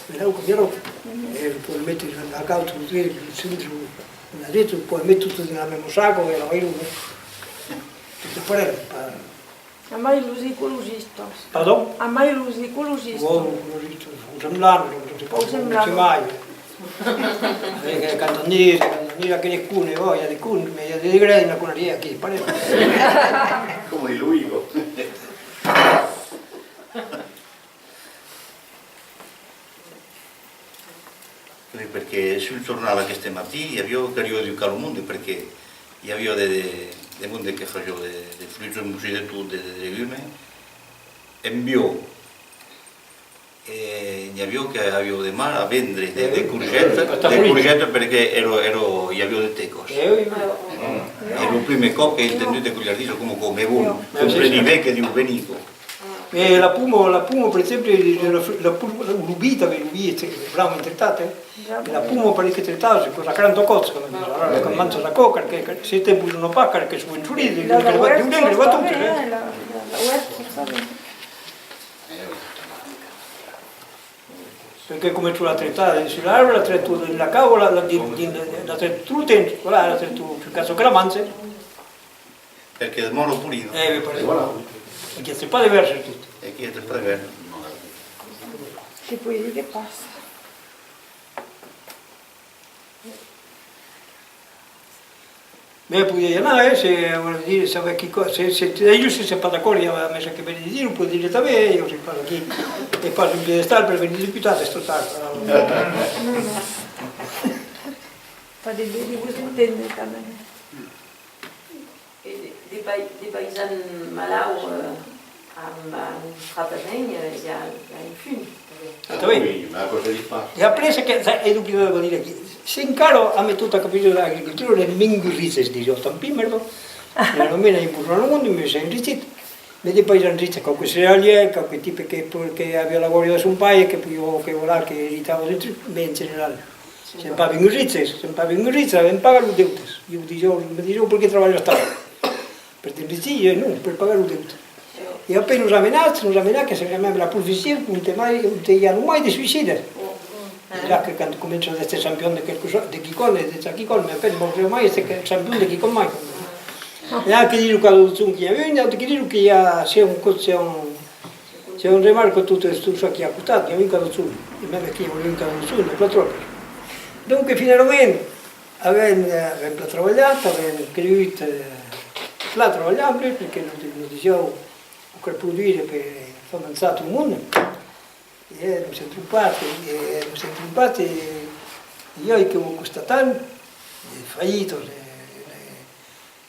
ben, o cambiarà. E lo pòt metre a causa, lo centre, la dreta, lo pòt metre tot dins la mèma saca e la vairon, tot es parelh, pas. Amai los ecologistas. Pardon? Amai los ecologistas. Oh, los ecologistas, o semblant, non, non se pòt, non se mai. E que quand on ditz, quand on ditz que de cons, oh, i a de cons, mas i a de degrés dins la conariá aquí, parelh. Coma de Luigo. Perque sul jornal aqueste matin i aviá, caliá educar lo monde, perque i aviá de, de, de monde que fasiá de, de fruits, un bocin de tot, de, de legumes, en bio. E n'i aviá que aviá de mal a vendre de, de courgettes, de courgettes perque èra, èra, i aviá de tecas. E lo primièr còp qu'ai entendut de colhardisas coma aquò, mès bon, compreni ben que diu venico. E la poma, la poma, per exemple, la, la, la, lo vin tanben, lo vin es bravament traitat, eh. E la poma, pareis que traitat, es causa quaranta còps, quand même. Alara, quand manjas aquò, cal que, cal, se t'empoisona pas, cal que soi solide, diu, que le va, diu, que le va tot, eh. Perque coma tu l'as traitat sus l'arbre, l'as traitat dins la cauva, la, la, dins, dins, l'as traitat tot lo temps, voilà, l'as traitat sul caso que la manges. Perque demòra polida. Eh, ben, per exemple. Voilà. E que se pas de vèrge tot. E que se pas de vèrge. Que pòdi dire que passa. Mès podiá i anar, eh, se, vòle dire, saber quicòm, se, se, se, se, se pas d'acòrd, i a mès que veni de dire, o pòt dire tanben, eh, ieu soi pas aquí, es pas un piedestal per venir deputat, es tot tard. Non, non. Pas de dire, vos entendre, quand même. E de, de pai-, de païsans malauts, eh, amb, amb un tractament, eh, i a, i a un fum. Ah oui. E après, çò que, ça, e donc, ieu vau dire aquí, se encara amb tota aquela agricultura, èm mengus riches, disiá, tant pis, merda. Finalament, ai empoisonat lo monde, me soi enrichit. Mès de païsans riches, quauque cerealièr, quauque tipe que, que aviá la bòria de son paire, que podiá, que, voilà, que eritava d'un truc, mès en general. Sèm pas venguts riches, sèm pas venguts riches, avèm pagat los deutes. Ieu disiá, me disián, perqué trabalhas tant? Per t'enrichir? E non, per pagar los deutes. E après nos amenatz, nos amenatz que sèm quand même la profession onte mai, onte i a lo mai de suïcides. Dejà que quand començas d'èsser champion de quelque chose, de quicòm, e de quicòm, mès après, mòrt mai, es que champion de quicòm mai. E ara que dison qu'a d'autres que i a un, d'autres que dison que i a, se un còp, se un, Se on remarca tot, tot çò qu'i a a costat, i a un cada jorn, e mème aquí i a un cada jorn, de plan tròp. Donc, finalament, avèm, eh, avèm plan trabalhat, avèm cregut, eh, plan trabalhar en plus, perque nos, nos disián, o cal produire per far manjar tot lo monde. E nos sèm trompats, e nos sèm trompats, e, e ieu que o constatam, de fallitas, de,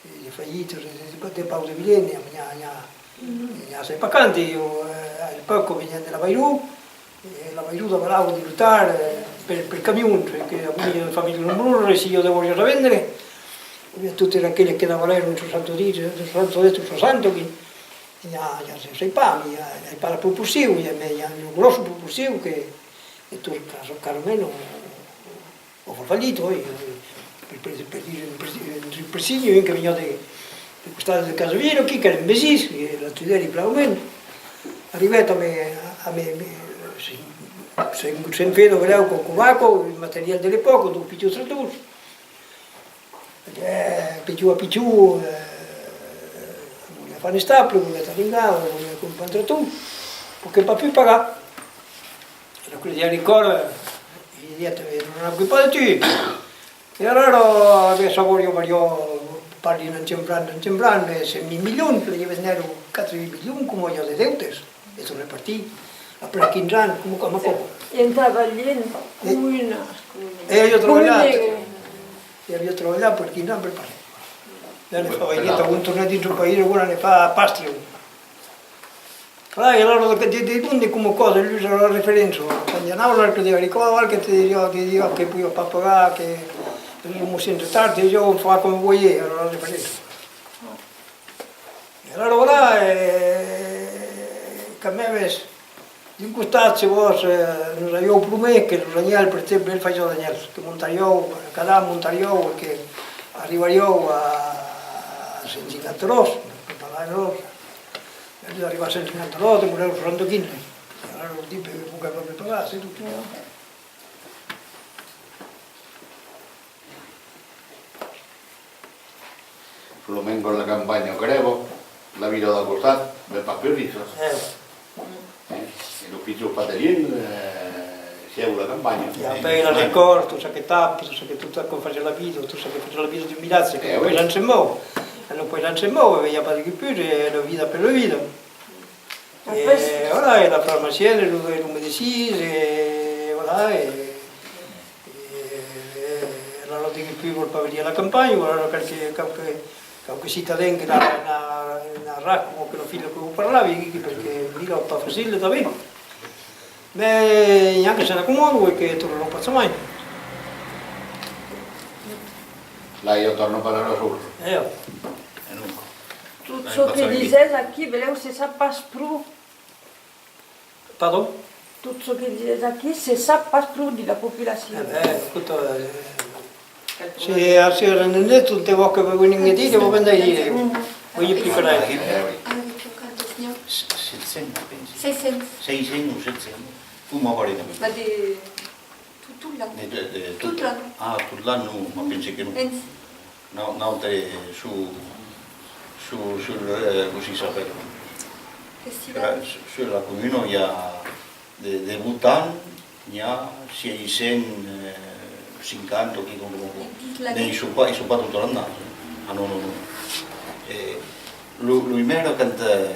de, de fallitas, de, de, de pauc de violent, n'i a, n'i a, n'i a, sai pas quant, ieu, eh, a l'epòca veniam de l'Avairon, e l'Avairon davalava de l'Otar, eh, per, per camion, perque avui una familha nombrosa, e se ieu deviá a vendre, e tot èra aqueles que davalèron en soixante-dix, en soixante-dix o soixante, que, n'i a, n'i a, sai pas, n'i a, n'i a pas la proporcion, n'i a, mès n'i a una gròssa proporcion que, e tot, car-, carrament, o, o fa fallit, oi, per, per, per dire un presi-, un presidio, un que veniá de, de costat de Casavièlha, aquí, qu'èran vesins, e la Tudèri, clarament. Arribèt a me, a me, me, se, se, se'n fèt de grèu con Covaco, un material de l'epòca, dos pichons tractors. Eh, pichon a pichon, eh, voliá far un estable, voliá arringar, voliá crompar un tractor, poguèt pas pus pagar. E lo Crédit Agricole, eh, i diguèt: "Eh, non ocupatz de tu." E alara, aviá saber, ieu, ieu, parli en ancian franc, en ancian franc, mès cinc mila milions, que li vendèron quatre milions, coma ieu de deutes. E tornèt partir, après quinze ans, coma, coma aquò. E en trabalhant coma una... E aviá trabalhat, e aviá trabalhat per quinze ans per pas ren. L'an passat, quand tornèt dins son país, agora ne fa pas trèu. Clar, e alara de, de, de donde coma aquò, de lur a la referéncia? Quand i anava, l'altre dia, dic: "Oh, val que te disiá, te disiá que podiá pas pagar, que lo mossèn de tard, te disiá, on fera comme vous voyez", a la referéncia. E alara, voilà, e, quand mèmes, d'un costat, se vòs, e, nos avián promés que los anhèls, per exemple, el fasiá d'anhèls, que montarián, cada an montarián, e que arribarián a cent cinquanta lòts, per parlar de lòts, e arribar a cent cinquanta lòts, demorèron soixante-quinze. E alara, lo tipe, poguèt pas me pagar, c'est tout. Solament quand la campanha crèba, la vila de costat ven pas pus rica. Eh. E lo pichon patelier, eh, sieu la campanha. E après la recòlta, tot çò que tapa, tot çò que, tot çò que fasiá la vida, tot çò que fasiá la vida d'un vilatge, que... Eh, non, oui. Pòt pas se mòure, e non pòt pas se mòure, e i a pas de pus, e la vida per la vida. E voilà, e la farmaciana, e lo, e lo medecin, e voilà, e, e, e alara, diguèt: "Pus vòl pas venir a la campanha", o alara qualque, qualque, qualque citadin que n'a, n'a, n'a ras coma aquela filha que vos parlavi, que, perque, mira, pas facile tanben. Mès i a que se n'acomòdan e que tornaràn pas jamai. Là, ieu torno pas a la source. E ò. E non. Tot çò que disètz aquí, belèu se sap pas pro. Pardon? Tot çò que disètz aquí se sap pas pro dins la populacion. E ben, escota, e, se, se rendètz, ont vòls que vos vegni dire, vos vendrai dire. Vos i explicarai. Avec quantes n'i a? Sèt cents, pensi. Sèt cents. Sèt cents o sèt cents. Coma vòlen. Mas de Tot, tot l'an. De, de, de tot, tot l'an. Ah, tot l'an, non, mas pensi que non. Nautres, sus, sus, sus, eh, cossí s'apèla? Festival. Sus la comuna, i a de, de votants, n'i a sièis cents cinquanta o quicòm coma aquò. Mès i son pas, i son pas tota l'annada, eh. Ah, non, non, non. E lo, lo mèra, quand, eh,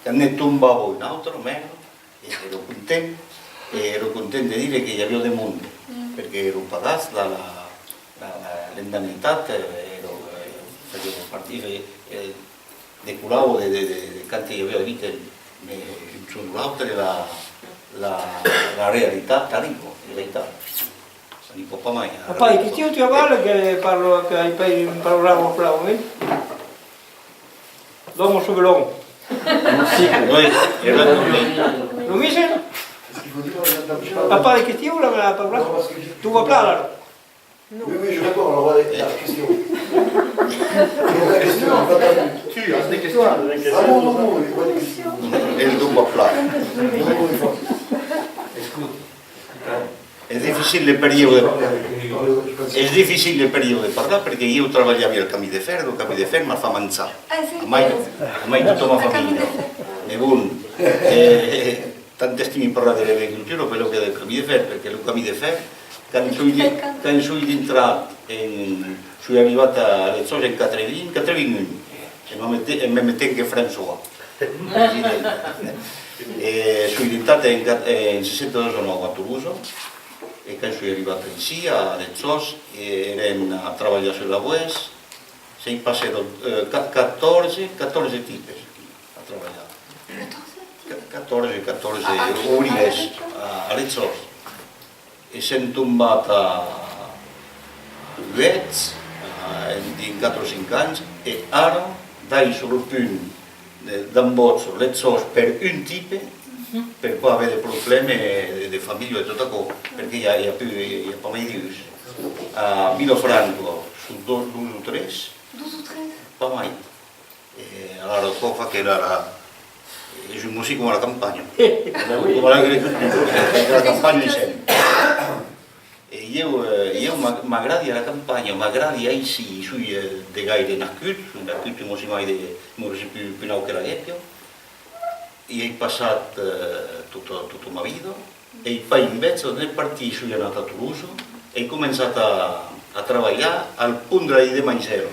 quand ne tombava un autre, lo mèra, E èra content, e èra content de dire que i aviá de monde, perque èra pagats, la, la, la, la, l'indemnitat, eh, èra, eh, fasiá partir, eh, eh, decolava de, de, de, de quand i aviá de vite, mès un jorn o l'autre, la, la, la realitat arriba, es veritat. Se n'i pòt pas mai, eh. Pas de question, tu aval que parlo, que ai pas un panorama plan, oui. L'homme au cheveu long. Oui, e ben, oui. Lo misen? Pas, pas de question, la, la, la, tu vas plan, là. Oui, oui, je réponds, alors, ouais, la question. La question, on va pas... Tu as des questions. Ah non, non, non, il y a pas de questions. El dubla plan. Non, non, il faut... Escota. Es dificile per ieu de, es dificile per ieu de parlar, perque ieu trabalhavi al camin de fèr, lo camin de fèr m'a fach manjar. Ah, sí? Amai, amai tota ma familha. E bon, eh, tant estimi parlar de l'agricultura, puslèu que del camin de fèr, perque lo camin de fèr, quand soi di-, quand soi dintrat en, soi arribat a Lexòs en quatre-vints, quatre-vints-un, en mème te-, en mème temps que François. President. E soi dintrat en, en seissanta-dos a Tolosa, e quand soi arribat aicí, a Lexòs, e èrem a trabalhar sus la boès, se i passèron, eh, ca-, catorze, catorze tipes aquí a trabalhar. Ca-, catorze, catorze obrièrs a, a Lexòs. E sèm tombat a uèch, a, en, dins quatre o cinc ans, e ara daisson lo punt de, d'embaucha Lexòs per un tipe, per pas aver de problèma de, de familha e tot aquò, perque i a, i a pus, i a pas mai d'uns. A Vilafranca, son dos, dos o tres, pas mai. E alara, aquò fa que la, la, es un bocin coma la campanha. Coma l'agricultura, la campanha i sèm. E ieu, eh, ieu m'a-, m'agradi la campanha, m'agradi aicí, soi, eh, de gaire nascut, soi nascut un bocin mai de, un bocin pus, pus naut que la guèpia. I ai passat, eh, tota, tota ma vida. Ai pas un bèth, ont ai partit, soi anat a Tolosa, ai començat a, a trabalhar al pont de la Ille de Maisèla.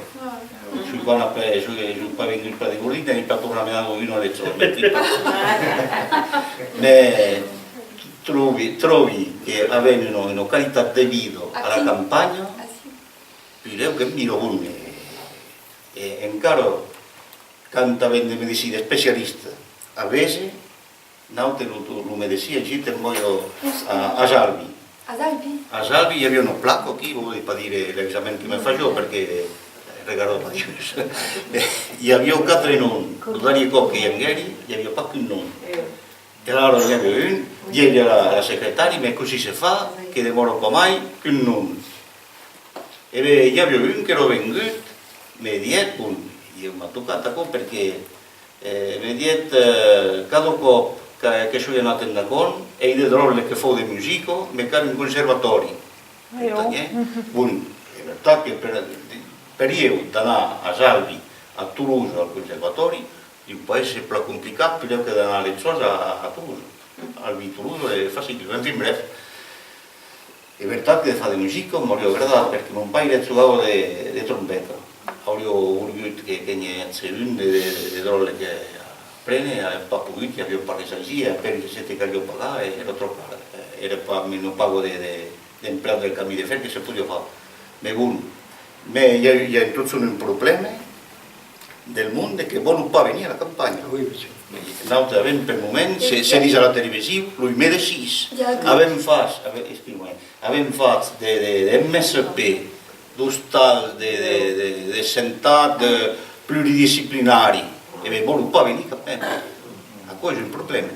Soi pas anat per, soi, soi pas vengut per de gordin, n'ai pas tornat menar una leçon. Mès tròbi, tròbi que avèm una, una qualitat de vida a la campanha, puslèu qu'en vila, bon, e, e encara, quand avèm de medecins especialistas a véser, Nautres, lo, lo, lo medecin aicí te'n vòi a, a, a Albi. A Albi? A Albi i aviá una placa aquí, vòli pas dire l'examen que me fasiá, perque regarda pas dins. I aviá quatre noms. Lo darrièr còp que i anguèri, i aviá pas qu'un nom. E alara i aviá un, diguèri a la, a la secretària: "Mès cossí se fa que demòra pas mai qu'un nom?" E ben, i aviá un qu'èra vengut, me diguèt, bon, ieu m'a tocat aquò, perque E me diguèt, eh, cada còp que, que soi anat endacòm, ai de dròlles que fan de musica, me cal un conservatòri. Entendes? Bon, es vertat que per, per ieu d'anar a Albi, a Tolosa, al conservatòri, deu pas èsser plan complicat, puslèu que d'anar a Lexòs a, a Tolosa. Albi, Tolosa es facil, enfin bref. Es vertat que de far de musica m'auriá agradat, perque mon paire jogava de, de trompeta. Auriá volgut que, que n'i agèsse un de, de, de dròlle que aprene, avèm pas pogut, i aviá pas res aicí, e apèi se te caliá pagar, e èra tròp car. Èra pas una paga de, de, d'empleat del camin de fèr que se podiá far. Mès bon, mès i a, i a en tot son un problèma, del monde que vòlon pas venir a la campanha. Oui, bien sûr. Nautres avèm per moment, se, se ditz a la television, los medecins. Avèm fach, avèm, excuse-moi, avèm fach de, de, de M S P, d'ostals de, de, de, de santat, de pluridisciplinari, e ben, vòlon pas venir quand même. Aquò es un problèma.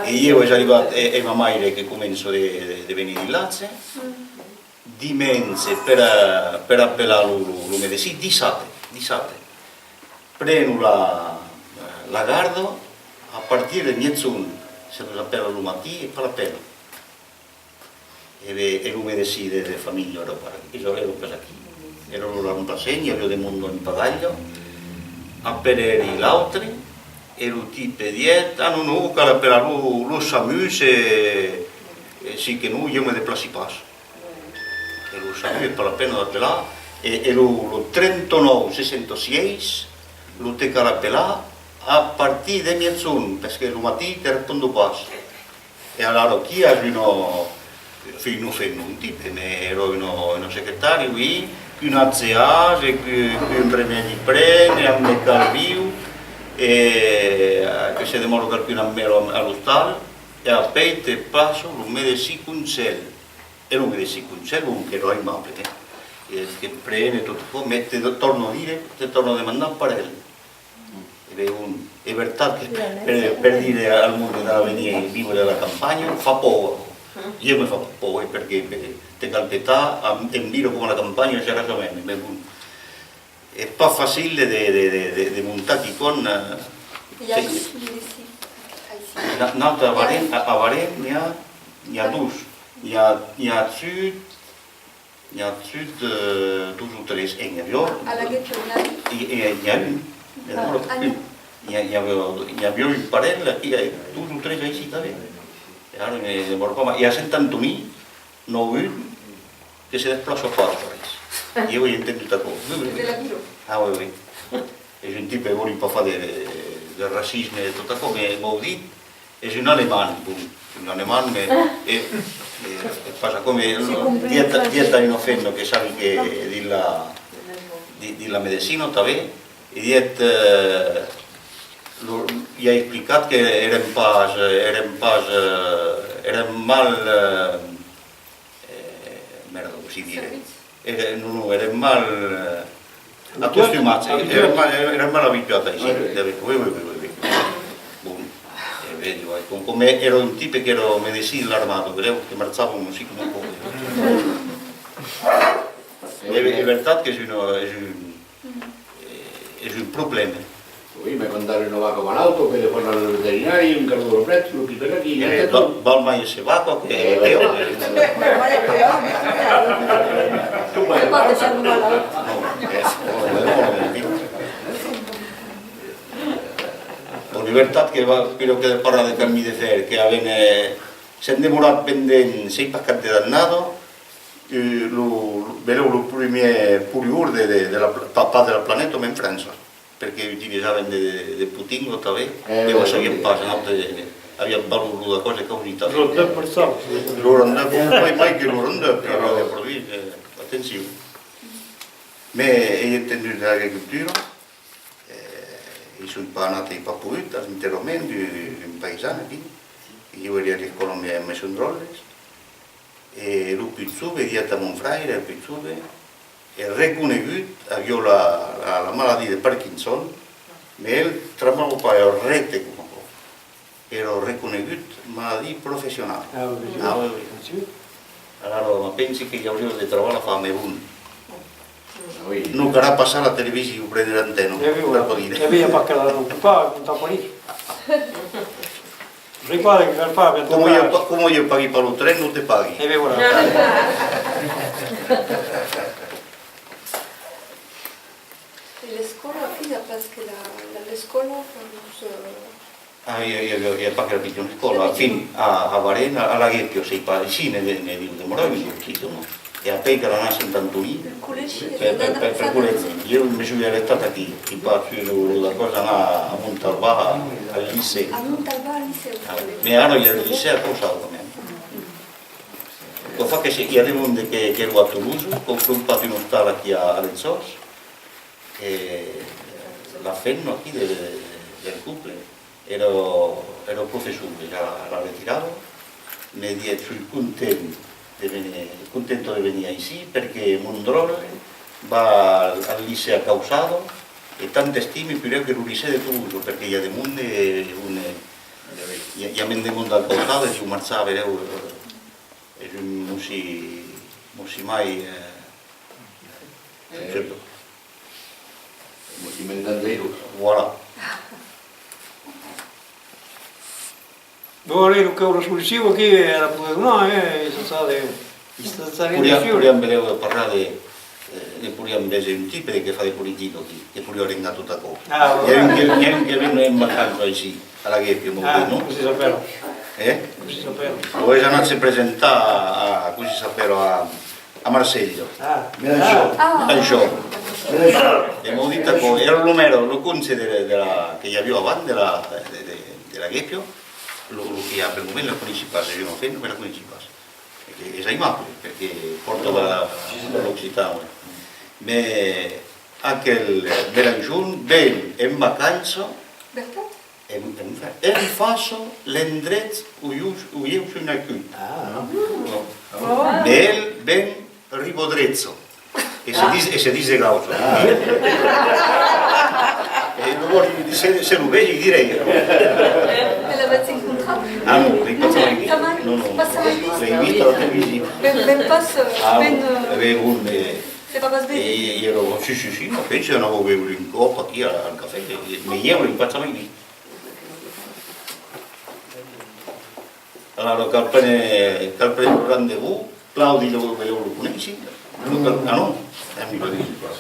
E ieu es arribat, e, e ma maire que comença de, de, de venir dins l'atge, dimenge per, eh, per apelar lo, lo, lo medecin, dissabte, dissabte. Preno la, la garda a partir de miègjorn, se los apèla lo matin, es pas la pena. E ben, e lo medecin de, de familha èra pas aquí, èra pas aquí. Èra lo remplaçant, i aviá de monde en pagalha. Apelèri l'autre, e lo tipe diguèt: "Ah non, non, cal apelar lo, lo SAMU, e, e si que non, ieu me deplaci pas." E lo SAMU, es pas la pena d'apelar, e, e lo, lo trenta-nòu seissanta-sièis, lo te cal apelar a partir de miègjorn, perque lo matin te respondon pas. E alara aquí as una, enfin, non, enfin, non, un tipe, mès èra una, una secretària, oui, qu'un atge as, e qu'un, qu'un remèdi pren, e amb de cal viu, e, eh, que se demòra qualqu'un amb el a l'ostal, e apèi te plaçan lo medecin Conselh. E lo medecin Conselh, bon, qu'èra aimable, eh? E que pren e tot aquò, mès te tòrna dire, te tòrna demandar per el. E ben, bon, es vertat que per, per dire al monde d'anar venir viure a la campanha, fa paur, aquò. Ieu me fa paur, eh, perque, perque te cal petar, en, en vila coma a la campanha, seràs a mème, mès bon. Es pas facil de, de, de, de, de, de montar quicòm, eh. I a dos medecins aicí. Na-, nautres a Varenne, a, a Varenne n'i a, n'i a dos. N'i a, n'i a sud, n'i a sud, eh, dos o tres, e n'i aviá... A la Guèpia n'i a dos? I, i, n'i a un, ne demòra un. N'i a, n'i aviá, n'i aviá un parelh aquí, eh, dos o tres aicí tanben. E ara ne demòra pas mai. E a Sent Antonin, n'an un que se desplaça pas, parís. Ieu ai entendut aquò. Oui, oui, oui. De la vila. Ah, oui, oui. Es un tipe, vòli pas far de, de, de racisme e tot aquò, me vau dit, es un alemand, bon, un alemand, me, e, e, e pas aquò, me, dièt, dièt a una femna que sabi que dins la, di-, dins la medecina tanben, e dièt, eh, lo, i a explicat que èrem pas, eh, èrem pas, eh, èrem mal, eh, eh, merda, cossí dire? Servits. Èrem, non, non, èrem mal, eh, acostumats, eh, èrem mal, èrem mal abituats aicí. Oui, oui, oui, oui, oui. Bon, e ben, diu, com, com èra un tipe qu'èra medecin de l'armada, brèu, que marchava un, aussi coma un còp. E, e vertat qu'es un, es un, eh, es un problèma. Oui, me contaron una vaca malauta que de fòra al veterinari, un carro de plet, lo que per aquí, eh, val, val mai èsser vaca que, eh, peon. Tu mai pas de ser malaut. Non, es, bon, es vertat que va, però que de parlar de camin de fèr, que avèm, eh, s'èm demorat pendent sei pas quant d'annadas, eh, lo, lo, belèu lo primièr pollueur de, de, de la pla-, pas, pas de la planeta, mas en França. Perque utilizàvem de, de, de potinga tanben, eh, e o sabiam pas, nautres, eh, aviam pas lo, lo d'acòs de causita. Roundup, per çò. Lo Roundup, mai, mai que lo Roundup, que aviá de produits, eh, atencion. Mas ai entendut de l'agricultura, eh, i soi pas anat, ai pas pogut, a l'enterrament d'un, d'un païsan aquí, que ieu èri a l'escòla amb, amb son dròlles. E lo pus jove, dièt a mon fraire, lo pus jove, es reconegut, aviá la, la, la maladie de Parkinson, mas el tremblava pas, èra recte coma aquò. Èra reconegut maladie professionala. Ah, oui, oui. Ah, oui, oui. Alara, me pensi que i auriá de trabalh a far, mas bon. Ah, oui. Non calrà passar la television prene l'antena, eh, oui, per aquò dire. Eh, oui, i a pas que l'ocupar, comptar per ir. Recuèrda que cal far ben. Coma ieu pa-, coma ieu pagui pas lo tren, non te pagui. E ben voilà. E l'escòla, fin, après que la, la, l'escòla, quand, eh... Ah, i a, i a, i a pas que la pichona escòla. Fin, a, a Varena, a la Guépia, sei pas, aicí ne, ne, ne deu demorar un, un pichon. E apèi cal anar a Sent Antonin per, per, per, per collègi. Ieu me soi arrestat aquí, ai pas agut lo, lo d'acòs d'anar a Montalban, al licèu. A Montalban, al licèu. Ah, mas ara i a lo licèu a Cauçada, quand même. Aquò fa que se, i a de monde que, qu'èra a Tolosa, qu'an crompat un ostal aquí a, a Lexòs, e la femna aquí de, de, del couple, èra, èra professor dejà a la retirada, me dièt: soi content de venir, contenta de venir aicí, perque mon dròlle va al, al licèu a Cauçada, e tant estimi puslèu que lo licèu de Tolosa, perque i a de monde, un, i a, i a mens de monde a Cauçada, e diu: marchar, belèu, eh, es un mossí, mossí mai, eh, eh, mossí mens dangerós. Voilà. Bon, allez, lo cau la solucion aquí, eh, la podèm donar, eh, e ça, ça de, e ça, ça vien de sûr. Podriam, podriam belèu parlar de, eh, ne podriam véser un tipe que fa de politica aquí, que podriá arrengar tot aquò. Ah, ouais. N'i a un que, n'i a un que ven en vacanças aicí, a la Guépia, mon Dieu, non? Ah, cossí s'apèla? Eh? Cossí s'apèla? O es anat se presentar a, a, cossí s'apèla, a, a Marselha. Ah. Mélenchon. Ah. Mélenchon. Mélenchon. E m'an dit aquò, èra lo mèra, lo conse de, de la, que i aviá avant de la, de, de, de la Guépia, lo, lo que i a pel moment, la coneissi pas, es una femna, mas la coneissi pas. E que es aimable, perque pòrta la, l'occitan, ouais. Mas aquel Mélenchon ven en vacança. Vertat? En, en, en fàcia l'endrech ont ieu, ont ieu soi nascut. Ah. Non. Mas el ven riba drecha. E se dis, e se dis de gaucha. Ah. E lo vòli, se, se lo vesi, direi. E l'avètz encontrat? Ah non, l'ai pas mai vist. Non, non. Pas mai vist? L'ai vist a la television. Ben, ben pas, eh, ah, ben, bon, eh, e ben, bon, e, se fa pas ben. E, e èra, si, si, si, non, pensi, anava beure un còp aquí al, al cafè, e, mas ieu l'ai pas mai vist. Alara, cal prene, cal prene lo rendez-vous. Claudi, lo, lo, lo coneissi? Lo cal, ah non, eh, mi lo disi pas.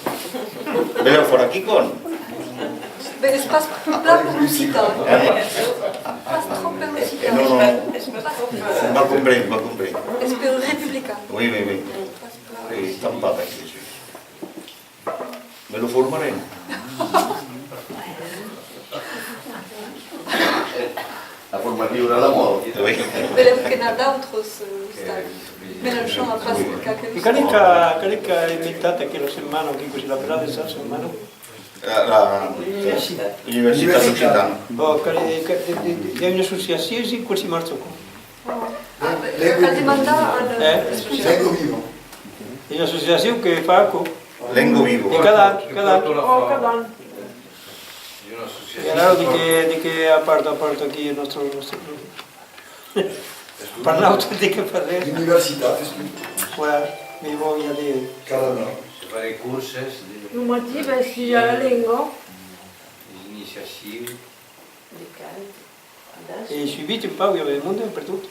Belèu farà quicòm. Ben, es pas plan per l'occitan. Eh? Pas tròp per l'occitan. Eh, non, non. Pas tròp. M'a comprés, m'a comprés. Es per republican. Oui, oui, oui. Pas plan. Oui, tampat aquí, sus. Me lo formarem. Formatiu a la mòda. Oui. Belèu que n'a d'autres, eh, ostals. Mélenchon a pas qualque... E qual es qu'a, qual es qu'a inventat aquela setmana, o quin cossí l'apela, de sa setmana? La, la, l'Universitat Occitana. Bon, qual es, qual, de, de, de, i a una associacion, si, cossí marcha aquò? Ah, ben, cal demandar al... Eh? Lengo Vivo. Una associacion que fa aquò. Lengo Vivo. E cada an, cada an. Oh, cada an. E alara, de qué, de qué aparta, aparta aquí nòstre, nòstre... Per nautres, de qué parlem? L'universitat, es tot. Voilà, mais bon, i a de... Cada an. Se fa de corses, de... Lo matin, ben, si i a la lenga. Les iniciacions. De cant. E suivit un pauc, i a de monde pertot.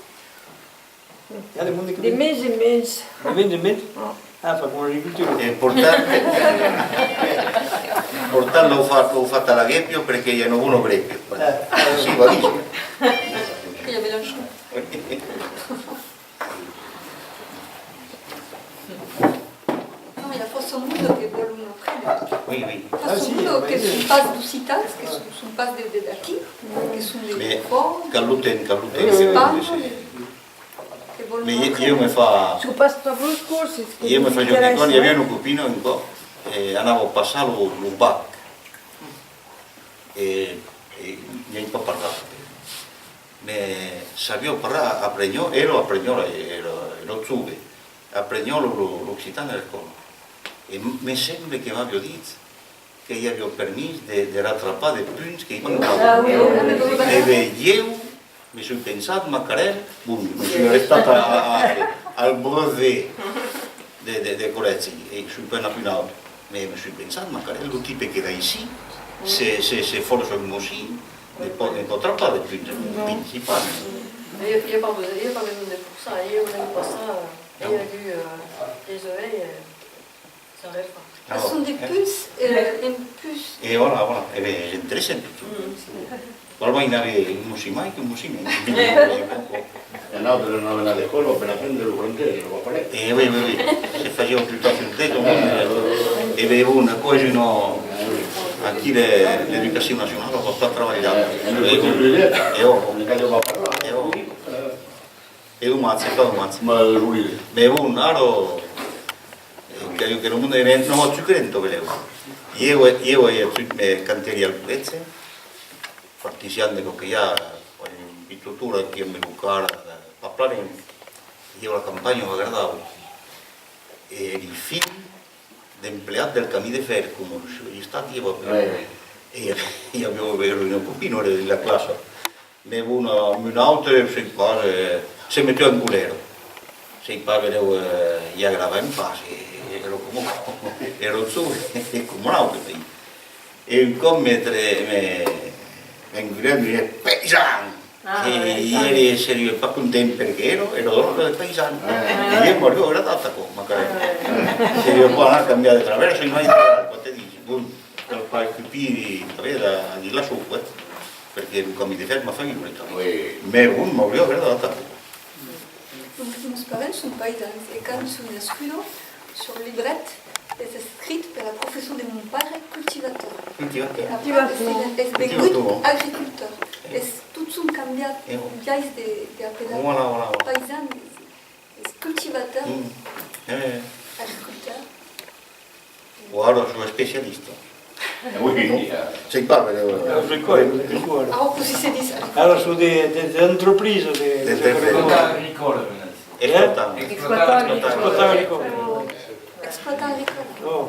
I a de monde que... De mens en mens. De mens en mens? Ah. Ah, fa coma l'agricultura. E portant, portant l'au fat, l'au fat a la guépia, perque i a una bona grépia. Voilà. Ah. Cossí va díser. I a Mélenchon. Non, i a fòrça monde que vòlon aprene. Oui, oui. Fòrça monde que son pas d'occitans, que son, son pas de, de, d'aquí, que son de fòra. Mès cal lo temps, cal lo temps. D'Espanya, de... Que vòlon aprene. Mès ieu me fa... Son pas tot los corses que... Ieu me fa... Ieu, quand i aviá una copina un còp, eh, anava passar lo, lo bac. E, e n'i ai pas parlat. Mès sabiá parlar, apreniá, èra apreniá, èra, èra jove, apreniá lo, lo, l'occitan a l'escòla. E m-, me sembla que m'aviá dit que i aviá permís de, de ratrapar de punts que i mancavan. Ah, oui. E ben, ieu me soi pensat, macarèl, bon, me soi arrestat a, a, a, al brevet de, de, de collègi, e soi pas anat un autre. Mès me soi pensat, macarèl, lo tipe que va aicí, se, se, se fòrça un bocin, ne pòt, ne pòt trapar de punts, vint, si pas. I a, i a pas besonh, i a pas besonh de forçar, ieu l'an passat, ai agut, eh, tres oreilles, eh, ça arrive pas. Ah, son de punts, eh, en plus. E voilà, voilà. E ben, es interessant, tot. Val mai n'aver un bocin mai qu'un bocin mens. E nautres anàvem a l'escòla per aprendre lo francés, lo parlèm. E oui, oui, oui. Se fasiá ocultar sul tèxt, au monde. E ben, bon, aquò es una... Aquí, le-, l'educacion nacionala va pas trabalhar. E bon, e ò, e ò. E domatge, es pas domatge. Mès bon, ara, eh, que, que lo monde, eh, non, tu crent, belèu. Ieu, ieu, ieu, tu me canteria al collègi, partician de çò que i a, eh, en vitutura aquí, en Belucara, eh, pas plan, ieu la campanha m'agradava. E èri filh d'empleat del camin de fèr, coma lo chauvinistat i va. Oui, oui. E i aviá, i aviá una copina, èra dins la classa. Mès bon, amb un autre, sai pas, eh, se metiá en colèra. Sai pas, benlèu, eh, i agradava pas, e, e èra coma, èra jove, coma l'autre, mès. E un còp me tre-, me, m'engulèt, me diguèt: «Paisan!» Ah, e i ère, seriá pas content perque èra, èra dròlle de paisan. Ah. E ieu m'auriá agradat aquò, macarèl. Ah, oui. Seriá pas anat cambiar de travèrsa, imaginatz, aquò te disi. Bon, cal pas escupir, tanben, la, dins la sopa, eh? Perque lo camin de fèr m'a fach viure, tanben. Oui. Mès bon, m'auriá agradat aquò. Nos, nos parents son paisans e quand son nascuda, sul libret es escrit per la profession de mon paire cultivateur. Cultivateur. E après es, es vengut agriculteur. Es totjorn cambiat lo biais de, de apelar. Voilà, voilà, voilà. Paisan, es, es cultivateur, agriculteur. O ara son especialista. Oui, non? Sai pas, però... Agricòla, agricòla. Ara cossí se ditz? Ara son de, de, d'entreprise, de... D'entreprise. Exploitant agricòla, menatge. Exploitant. Exploitant agricòla. Exploitant agricòla. Oh.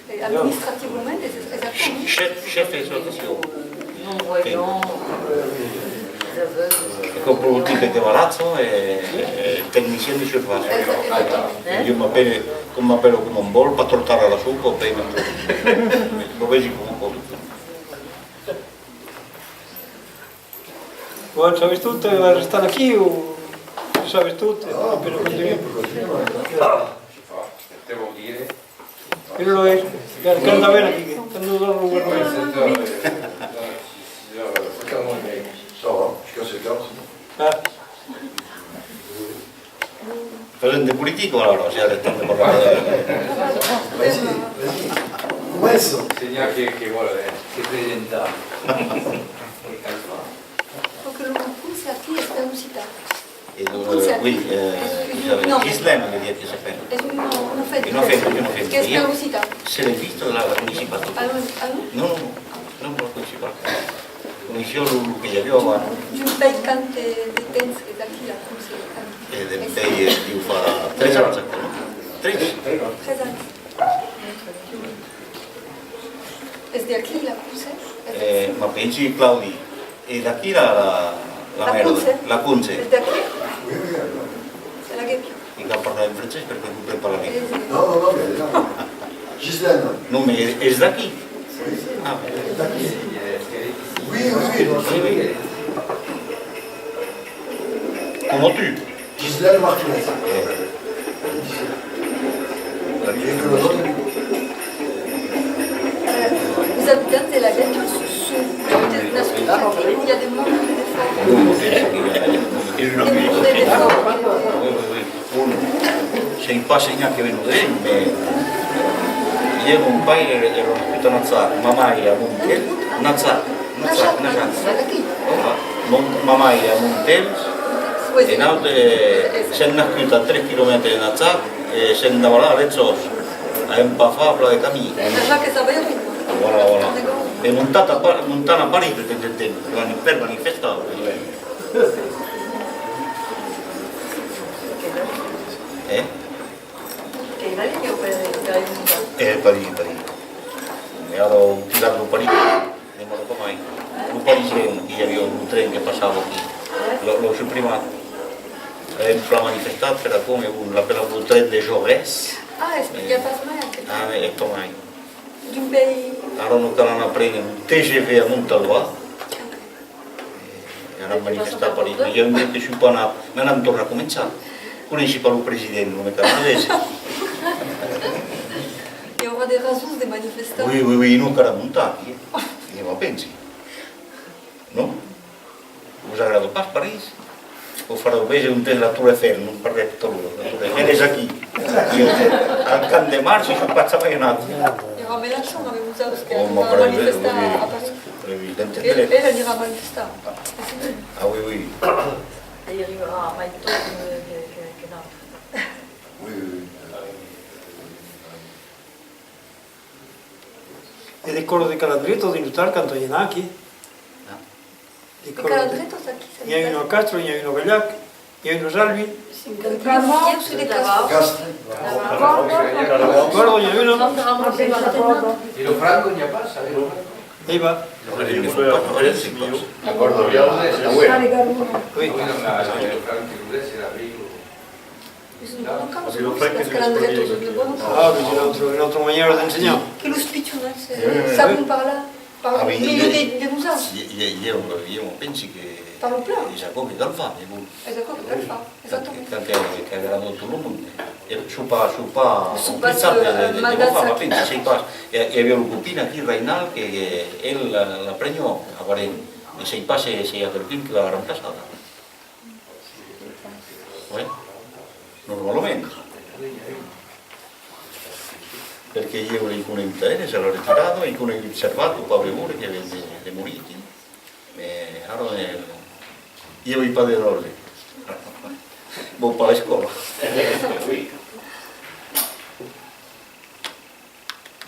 E administrativament es, es aquò, non? Chef, chef d'exploitation. Non-voyant, euh, aveugle. E coma productiu de devalatge e, e tecnicien de surface. Ieu m'apèli, coma m'apèli, coma vòl, pas tròp tard a la sopa, o pèi, lo vesi coma vòl. Bon, sabes tot, eh, arrestar aquí, o sabes tot, eh, per continuar? Te vau dire. Però lo es, que canta ben aquí, que canta tot lo... Ça va, jusqu'à sept heures, c'est bon. Ah. Fasèm de politica, alara, se arrestam de parlar de... Vas-y, vas-y, comença. Senhor, que, que vòl, eh, se presentar. Que cal far. Et donc, euh, oui, euh, Gislaine, on va dire que s'appelle. Es una, una femna. Una femna, una femna. Que es per l'occitan. Se l'ai vista, la, la coneissi pas. Ah non, ah non? Non, non, non, non la coneissi pas. Coneissi lo, lo que i aviá abans. Dempuèi quant de temps que d'aquí la Conce? E dempuèi, eh, deu far tres ans, aquò, non? Tres? Tres ans. Es d'aquí la Conce? Eh, ma pensi, Claudi. E d'aquí la, la, la mèra, la Conce. La Conce. Es d'aquí? Oui, oui, oui. Se la guèpia. E cal parlar en francés perque compren pas la lenga. Non, non, non, mais non. Gislaine. Non, mais es, es d'aquí. Oui. Ah. Es d'aquí. Oui, oui, oui. Oui, oui. Coma tu. Gislaine Martinez. Eh. Los abitants de la Guèpia son, son totes nascuts aquí o i a de monde de defòra? Non, non, pensi que i a de monde de defòra. De monde de defòra. Oui, oui, oui. Bon, sai pas se n'i a que venon de, mais ieu, mon paire èra nascut a Najac, ma maire a Montelhs, Najac, Najac, Najac. Voilà. Mon, ma maire a Montelhs, e nautres, eh, sèm nascuts a tres quilomètres de Najac, e sèm davalats a Lexòs, avèm pas fach plan de camin. Najac es a Bairin. Voilà, voilà. E montam a Pa-, montam a París de temps en temps, per mani-, per manifestar. Eh? Qu'ei la linha per, per montar? Eh, París, París. E ara an tirat lo París. Demòra pas mai. Lo Parisien, que i aviá lo tren que passava aquí, lo, lo suprimat. Avèm plan manifestat per aquò, mès bon, l'apelan lo tren de Jaurès. Ah, es, i a pas mai aquel. Ah, es pas mai. Dempuèi... Ara nos cal anar prene lo T G V a Montalban. E ara manifestar a París. Mès i a un grup que soi pas anat. Mès anam tornar començar. Coneissi pas lo president, non me cal anar véser. I aurà de rasons de manifestar. Oui, oui, oui, non cal montar aquí, eh. Ieu pensi. Non? Vos agrada pas París? Vos farau véser ont es la Tour Eiffel, non perdetz tot, la Tour Eiffel es aquí. Al Camp de Mars, i soi pas jamai anat. I aurà Mélenchon avec vosautres que va manifestar a París. Oui, oui, oui. El, el anirà manifestar. Ah, oui, oui. E i arribarà mai tot que, que, que, que nautres. Oui, oui, oui. E de còr de Calandretas dins lo Tarn quand i anà aquí. Ah. De còr de Calandretas aquí, n'i a una a Castro, n'i a una a Galhac, n'i a una a Salvi. Ieu soi de Castro. Castro. Còrda, n'i a una. E lo Franco n'i a pas, sabes? Ei va. Lo Franco n'i a pas. Oui. Ah, mais c'est une autre, une autre manière d'enseigner. Que los pichonets, eh, sabon parlar, parlan melhor de, de nosautres. Ieu, ieu pensi que es aquò que cal far, mès bon. Es aquò que cal far, exactament. Cal que, qu'agrada tot lo monde. E soi pas, soi pas complexat de, de, de, de lo far, ma pensi, sai pas. E, e aviá lo copin aquí, Rainal, que, que el la, la preniá, aparent. E sai pas se, se i a qualqu'un que l'a remplaçada. Oui, normalament. Perque ieu l'ai conegut a eles a la retirada, ai conegut Servat, lo paubre bourg, que ven de, de morir aquí. Mès ara, eh, ieu ai pas de dròlle. Vau pas a l'escòla.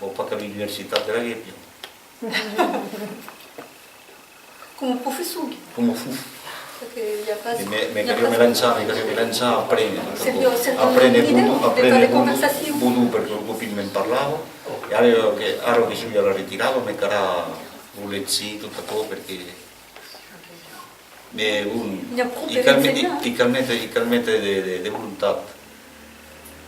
Vau pas qu'a l'universitat de la Guépia. Coma professor? Coma prof. Perque i a pas... E me, me caliá me lançar, me caliá me lançar a aprene. Seriá, seriá una idèa de far de conversacions. Aprene bodon, aprene bodon, perque lo copin me'n parlava. E ara que, ara que soi a la retirada, me calrà lo legir, tot aquò, perque... Mès bon, i cal me-, i, i cal metre, i cal metre de, de, de volontat.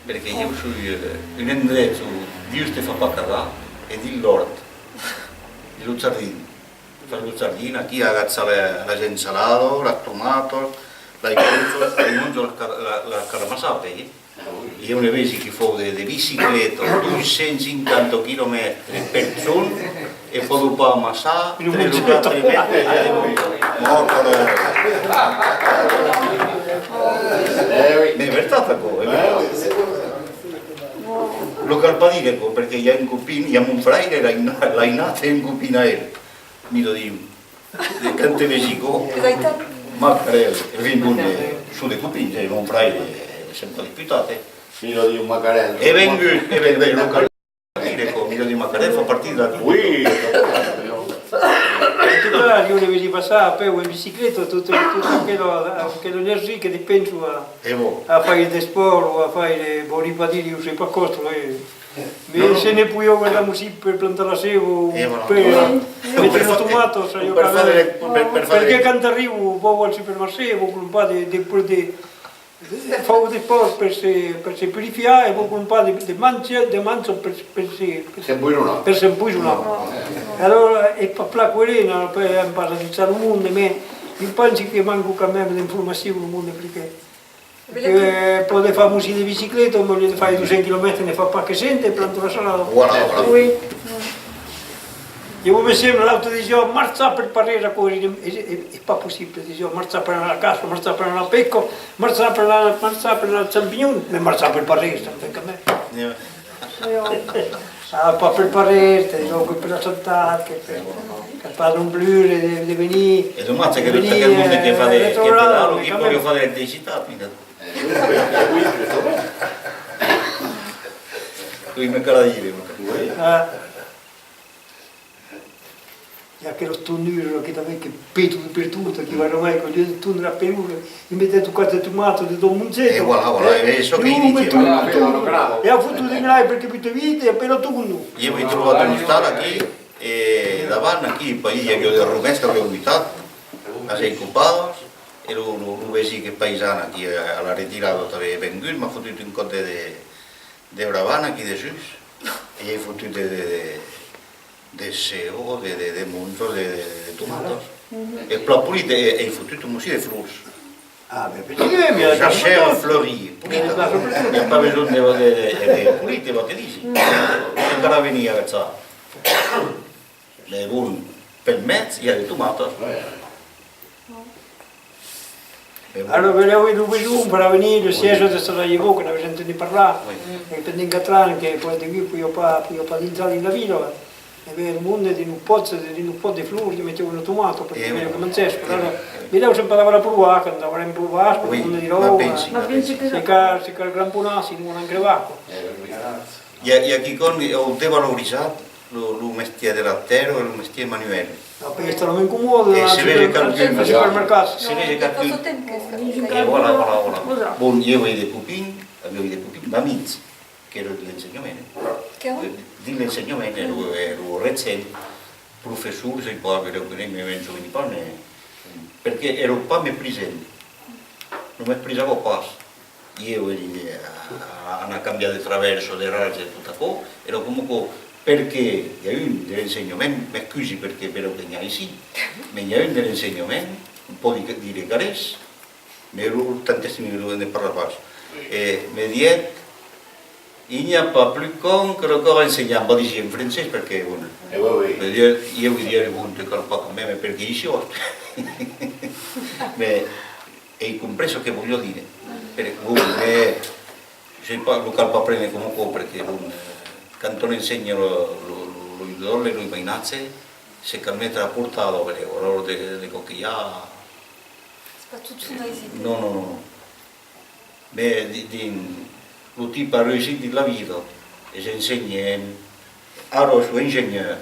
Perque ieu soi, eh, un endrech ont Dieu te fa pas cagar, es dins l'òrt, dins lo jardin. Fas lo jardin, aquí agachas la, las ensaladas, las tomatas, las cossas, e monjas las ca-, la, las cal amassar, eh? Ieu ne vesi que fan de, de bicicleta, dos cents cinquanta quilomètres per jorn, e pòdon pas amassar tres o quatre mètres de, de monja. Mòrt, eh. Mès es vertat, aquò, es vertat. Lo cal pas dire, aquò, perque i a un copin, i a mon fraire, l'ainat, l'ainat, e un copin a el. Mira, diu, de quand te vesi, aquò, macarèl, e fin, bon, eh, Lo de Copins, eh, mon fraire, eh, sempre deputat, eh. Milhor dire macarèl. E vengut, e vengut, lo cal dire, aquò, milhor dire macarèl, fa partida de la vida. Oui, en tot cas, ieu le vesi passar a peu en bicicleta, tota, tota aquela, aquela energia que despensa a, a faire d'espòrt o a faire, vòli pas dire, ieu sai pas còs, eh. Mès se ne podiá gardar un bocin per plantar la ceba o per metre las tomatas, sabiá pas, perque quand arriba, vau al supermarché e vau crompar de, de, de, de, fau d'espòrt per se, per se purifiar e vau crompar de, de manjar, de manjar per, per se, per s'empoisonar. Per s'empoisonar. E alòrs, es pas plan coerent, après, an pas a jutjar lo monde, mès ieu pensi que manca quand même d'informacion lo monde, perque Que pòde far un bocin de bicicleta, au lieu de far dos cents quilomètres, ne fa pas que cent, e planta la salada. Voilà, voilà. Oui. Ieu me sembla, l'autre disiá, marchar per pas res, aquò es, es, es, es pas possible, disiá, marchar per anar a la caça, marchar per anar a la pesca, marchar per anar, marchar per anar als champignons, mès marchar per pas res, tant que mai. Ah, pas per pas res, te dison que per la santat, que per, que pas non plus de, de venir. E domatge que tot aquel monde que fa de, que pedala, que pòt far d'electricitat, mira. Oui, me cal dire, me cal dire. Ah. I a aquelas tonduras aquí tanben que petan de pertot, aquí, vai, mai, quand i a de tondre la pelura, i meten un quart de tomata dedans, monget. E voilà, voilà, e çò que i disiá. E a fotut de nai perque buta vite e apèra tonda. Ieu ai trobat un ostal aquí, e davant aquí, país, i aviá de romèrs qu'avián butat, las ai copadas, e lo, lo, lo vesin que paisan aquí a la retirada tanben es vengut, m'a fotut un còp de, de, de bravant aquí dessús, e i ai fotut de, de, de, de ceba, de, de, de monjas, de, de, de tomatas. Es plan polit, e, e i ai fotut un bocin de flors. Ah, ben, petit, mira, jachère fleurie, polita. I a pas besonh de, de, de, de, de polit, de, de, de, encara venir a agachar. Mès bon, pel mèg, i a de tomatas. Ara, belèu, e lo besonh per avenir, lo siège de Sarajevo, que n'avètz entendut parlar, e pendent quatre ans que, pòt, degun, podiá pas, podiá pas dintrar dins la vila. E ben, lo monde dins lo pòt, dins lo pòt de flors, i metiá una tomata, perque belèu que mangèsse. Però ara, belèu se'n pòt aver a provar, quand aurem provat, lo monde dirà, se cal, se cal cramponar, sinon anam crebar, quoi. I a, i a quicòm, an devalorizat lo, lo mestièr de la tèrra e lo mestièr manuèl. Après, es talament comòde d'anar al supermercat. Se vese qualqu'un. E voilà, voilà, voilà. Bon, ieu ai de copins, aviái de copins, d'amics, qu'èran de l'ensenhament. Dins l'ensenhament, èran, èran regents, professors, sai pas, belèu que ne me, me'n soveni pas, mès, perque èran pas meprisants. Non meprisavan pas. Ieu èri a, a, anar cambiar de travèrsa, de ralhs e tot aquò, èra coma aquò, perque i a un de l'ensenhament, m'excusi perque belèu que n'i a aicí, mès i a un de l'ensenhament, non pòdi dire qual es, mès lo, tant estimi que ne parla pas, e me dièt, il n'y a pas plus con que le corps enseignant, va dire en francés perque, bon, me dièt, ieu i diguèri, bon, te cal pas quand même, perque aicí, mès ai comprés çò que voliá dire. Per, bon, mès, sai pas, lo cal pas prene coma aquò, perque, bon, eh, quand on ensenha lo, lo, lo, lo idòl e lo mainatge, se cal metre a portada, belèu, alòrs de, de còps que i a. Es pas totjorn aisit. Non, non, non, non. Mès di-, dins, lo tipe a reüssit dins la vida, es ensenhant, ara es engenheur.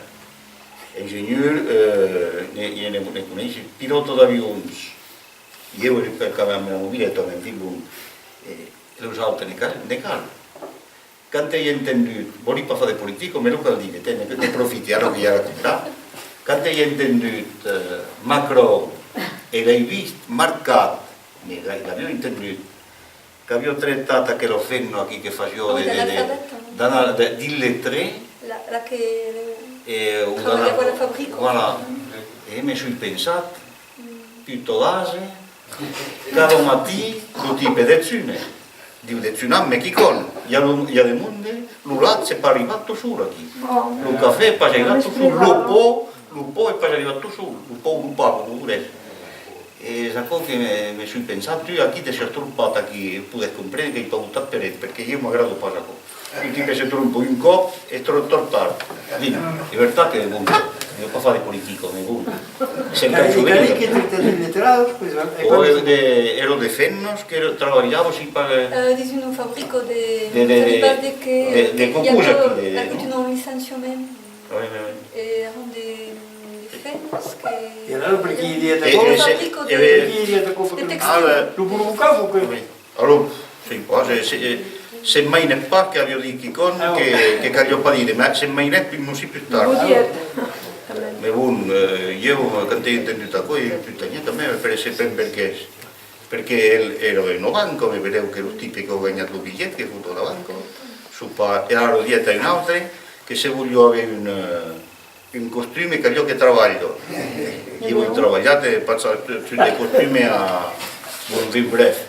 Engenheur, eh, ne, ne, ne coneissi, pilòta d'avions. Ieu èri per acabar amb la mobileta, enfin, bon, e los autres ne cal, ne cal. Quand ai entendut, vòli pas far de politica, mès lo cal dire, tè, ne, ne profiti, ara que i a la cambra. Quand ai entendut, eh, Macron, e l'ai vist marcat, mès l'ai, l'aviá entendut, qu'aviá tractat aquela femna aquí que fasiá de, de, de, d'anar de, d'illettré, la, la que, e, o travaillava a la fabrica. Voilà. E me soi pensat, puta d'ase, cada matin, lo tipe dejuna. Diu, dejunam, mès quicòm, i a lo, i a de monde, lo lach es pas arribat tot sol aquí. Lo cafè es pas arribat tot sol, lo pan, lo pan es pas arribat tot sol, lo pan, lo pan, lo volètz. E es aquò que me, me soi pensat, tu aquí te sès trompat aquí, podètz comprene qu'ai pas votat per eth, perque ieu m'agrada pas aquò. Un tipe se trompa un còp, es tròp, tròp tard. Bin, es vertat que, bon, ne vau pas far de politica, mès bon. Se'n cal sovenir. Calèt que tractèt de leteradas, pues, e... O de, èra de femnas que trabalhavan, si pas... Euh, dins una fabrica de... De, de, de, de, de cocos aquí, de... Aquí un licenciament. Oui, oui, oui. E èran de, de femnas que... E alara, per qué i dièt aquò? Una fabrica de, de textile. Ah, lo provocavan, que... Oui. Alòrs, sai pas, se, se, se'n mainèt pas que aviá dit quicòm que, que caliá pas dire, mas se'n mainèt pus, mossí pus tard. Mès bon, euh, ieu, quand ai entendut aquò, ai putaniat tanben, per, se pen perqué, perqué el èra una banca, me belèu que lo tipe qu'aviá ganhat lo bilhet, que fot a la banca, soi pas, e ara dièt a un autre que se voliá aver un, euh, un costume, caliá que trabalha. Ieu ai trabalhat, e pas sus de costume a Bonviu, bref.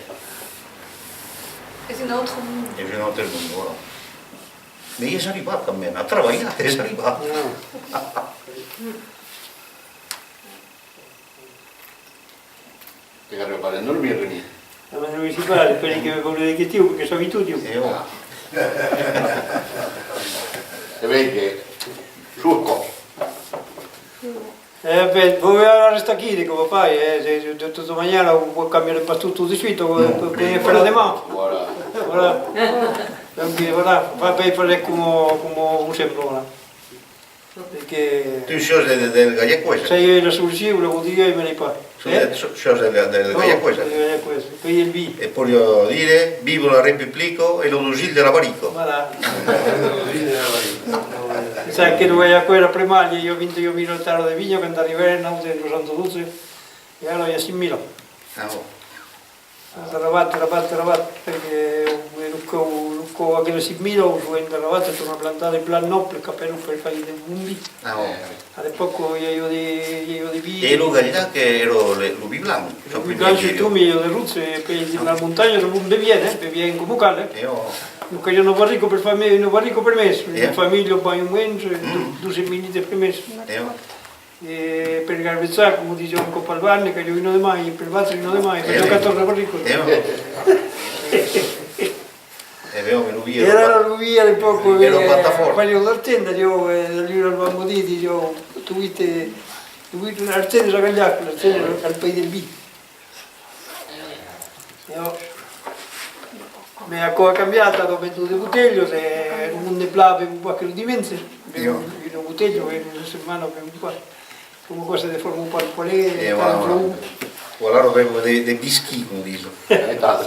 Es un autre monde. Es un autre monde, voilà. Mès i es arribat quand même, a trabalhar, i es arribat. Te caliá pas endormir, Remi? Ah, mas non me sai pas, espèri que me pose de questions, perque soi tot, ieu. E ò. Se vei que soi còp. E ben, vau arrestar aquí, de còp a pas, eh, de, de, de tota manièra, o cambiarem pas tot, tot de suite, o podem far deman. Voilà. Voilà. Donc, eh, voilà, va ben, farem coma, coma vos sembla, voilà. Perque... Tu siás de, de, del Galhacuèsa? Sai la solucion, la vos diriái, me n'ai pas. Siás de, siás del, del Galhacuèsa? Del Galhacuèsa, país del vin. E poiriá dire, viva la Republica e lo dusir de la barrica. Voilà. Sai que lo Galhacuèsa, après mal, i aviá vint e un mila ectaras de vinha quand arribèrem, nautres en soixante-douze, e ara i a cinc mila. Ah, bon. Endarrabat, endarrabat, endarrabat, perque, eh, lo còp, lo còp aqueles cinc mila, o sovent endarrabat, e tornar plantar de plants nòbles qu'apèlan per far de bon vin. Ah, ò. A l'epòca, i aviá de, i aviá de vin. E lo Galhac, eh, èra lo, lo vin blanc? Lo vin blanc, surtot, mès i aviá de roge, e puèi dins las montanhas, lo bon bevièr, eh, bevièr coma cal, eh. E ò. Nos caliá una barrica per far, una barrica per mes, una familha, mai o mens, eh, do-, dotze mila litres per mes. E ò. E per garbejar, coma disián un còp al barn, ne caliá una de mai, e per batre una de mai, e fasiá catòrze barricas. E ò. E ben, lo vin... E ara lo vin a l'epòca, èra pas tan fòrt. Fasián d'argent, disián, eh, alhora al van modir, disián, tu vin, eh, tu vin, l'argent es a Galhac, l'argent es al país del vin. E ò. Mès aquò a cambiat, ara vendon de botelhas, e lo monde plan bevon pas que lo dimenge. Bevon una botelha, e una setmana bevon pas. Coma aquò se deforma pas lo palais, e tant voilà. O alara bevon de, de whisky, coma dison. E tal.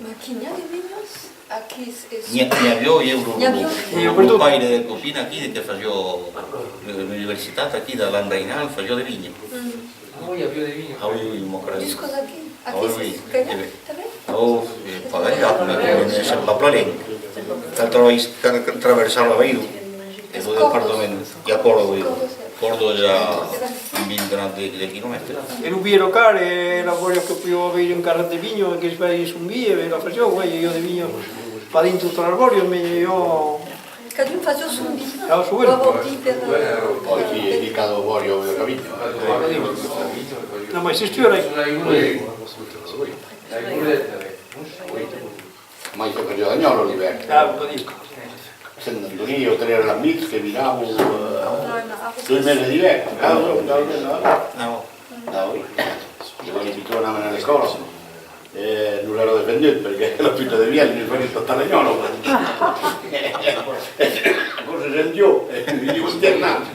Mas aquí n'i a de vinhas? Aquí es, es... N'i a, n'i aviá, ieu, lo, lo, lo paire de copina aquí, de que fasiá, eh, l'universitat aquí, de l'An Rainal, fasiá de vinha. Mm. Ah oui, i aviá de vinha. Ah oui, oui, m'o cresi. Juscas aquí? Aquí es Galhac tanben? Oh, eh, pas Galhac, mès, mès sèm pas plan luènh. Cal travers-, cal, cal traversar l'Avairon, e lo departament, i a Còrdoba, Còrdoba es a un vint, trenta de, de quilomètres. E lo vin èra car, e la bòria que podiá aver un carrat de vinha, que se fasiá son vin, e la fasiá, uèi, i a de vinha, pas dins totas las bòrias, mès i a... Cadun fasiá son vin. Ah, sovent. Pòdi, e cada bòria aviá sa vinha. Non, mas es tu, ara. Oui. Mai se fasiá d'anhòla l'ivèrn. Ah, vos dic. Sent Antoni, o tres amics que viravan, eh, dos meses d'ivèrn. Ah, oui. Ah, oui. E quand los pitons anavan a l'escòla, eh, nos èra defendut, perque la puta de vièlh nos fasiá tactar l'anhòla. Aquò se sentiá, eh, nos didián tiernats.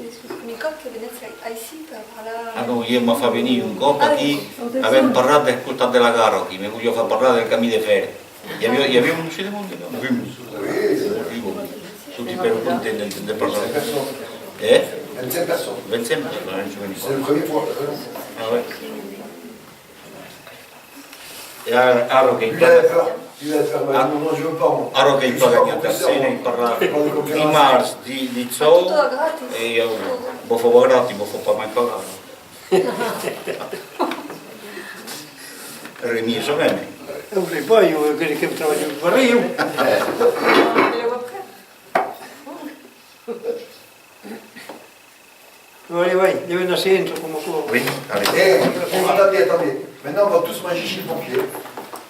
Es lo primièr còp que venètz ai-, aicí per parlar? Ah non, ieu m'a fach venir un còp aquí, avèm parlat del costat de la gara aquí, me voliá far parlar del camin de fèrre. I aviá, i aviá un mossur de monde, non? Oui. Toti per content d'entendre parlar. Eh? Vint-cinc personnes. Vint-cinc personnes, me soveni pas. C'est le premier point. Ah ouais. E ara, ara qu'ai pas, ara qu'ai pas ganhat d'argent, ai parlat dimars, di-, dijòus, e ieu, vos fau pas gratis, vos fau pas mai pagar. Remi, çò mème. Eu sai pas, ieu, que, que trabalhi pas, ieu. Vai, vai, de la naissença, coma Oui, allez. Eh, attendez, attendez. Maintenant, on va tous manger chez le pompier.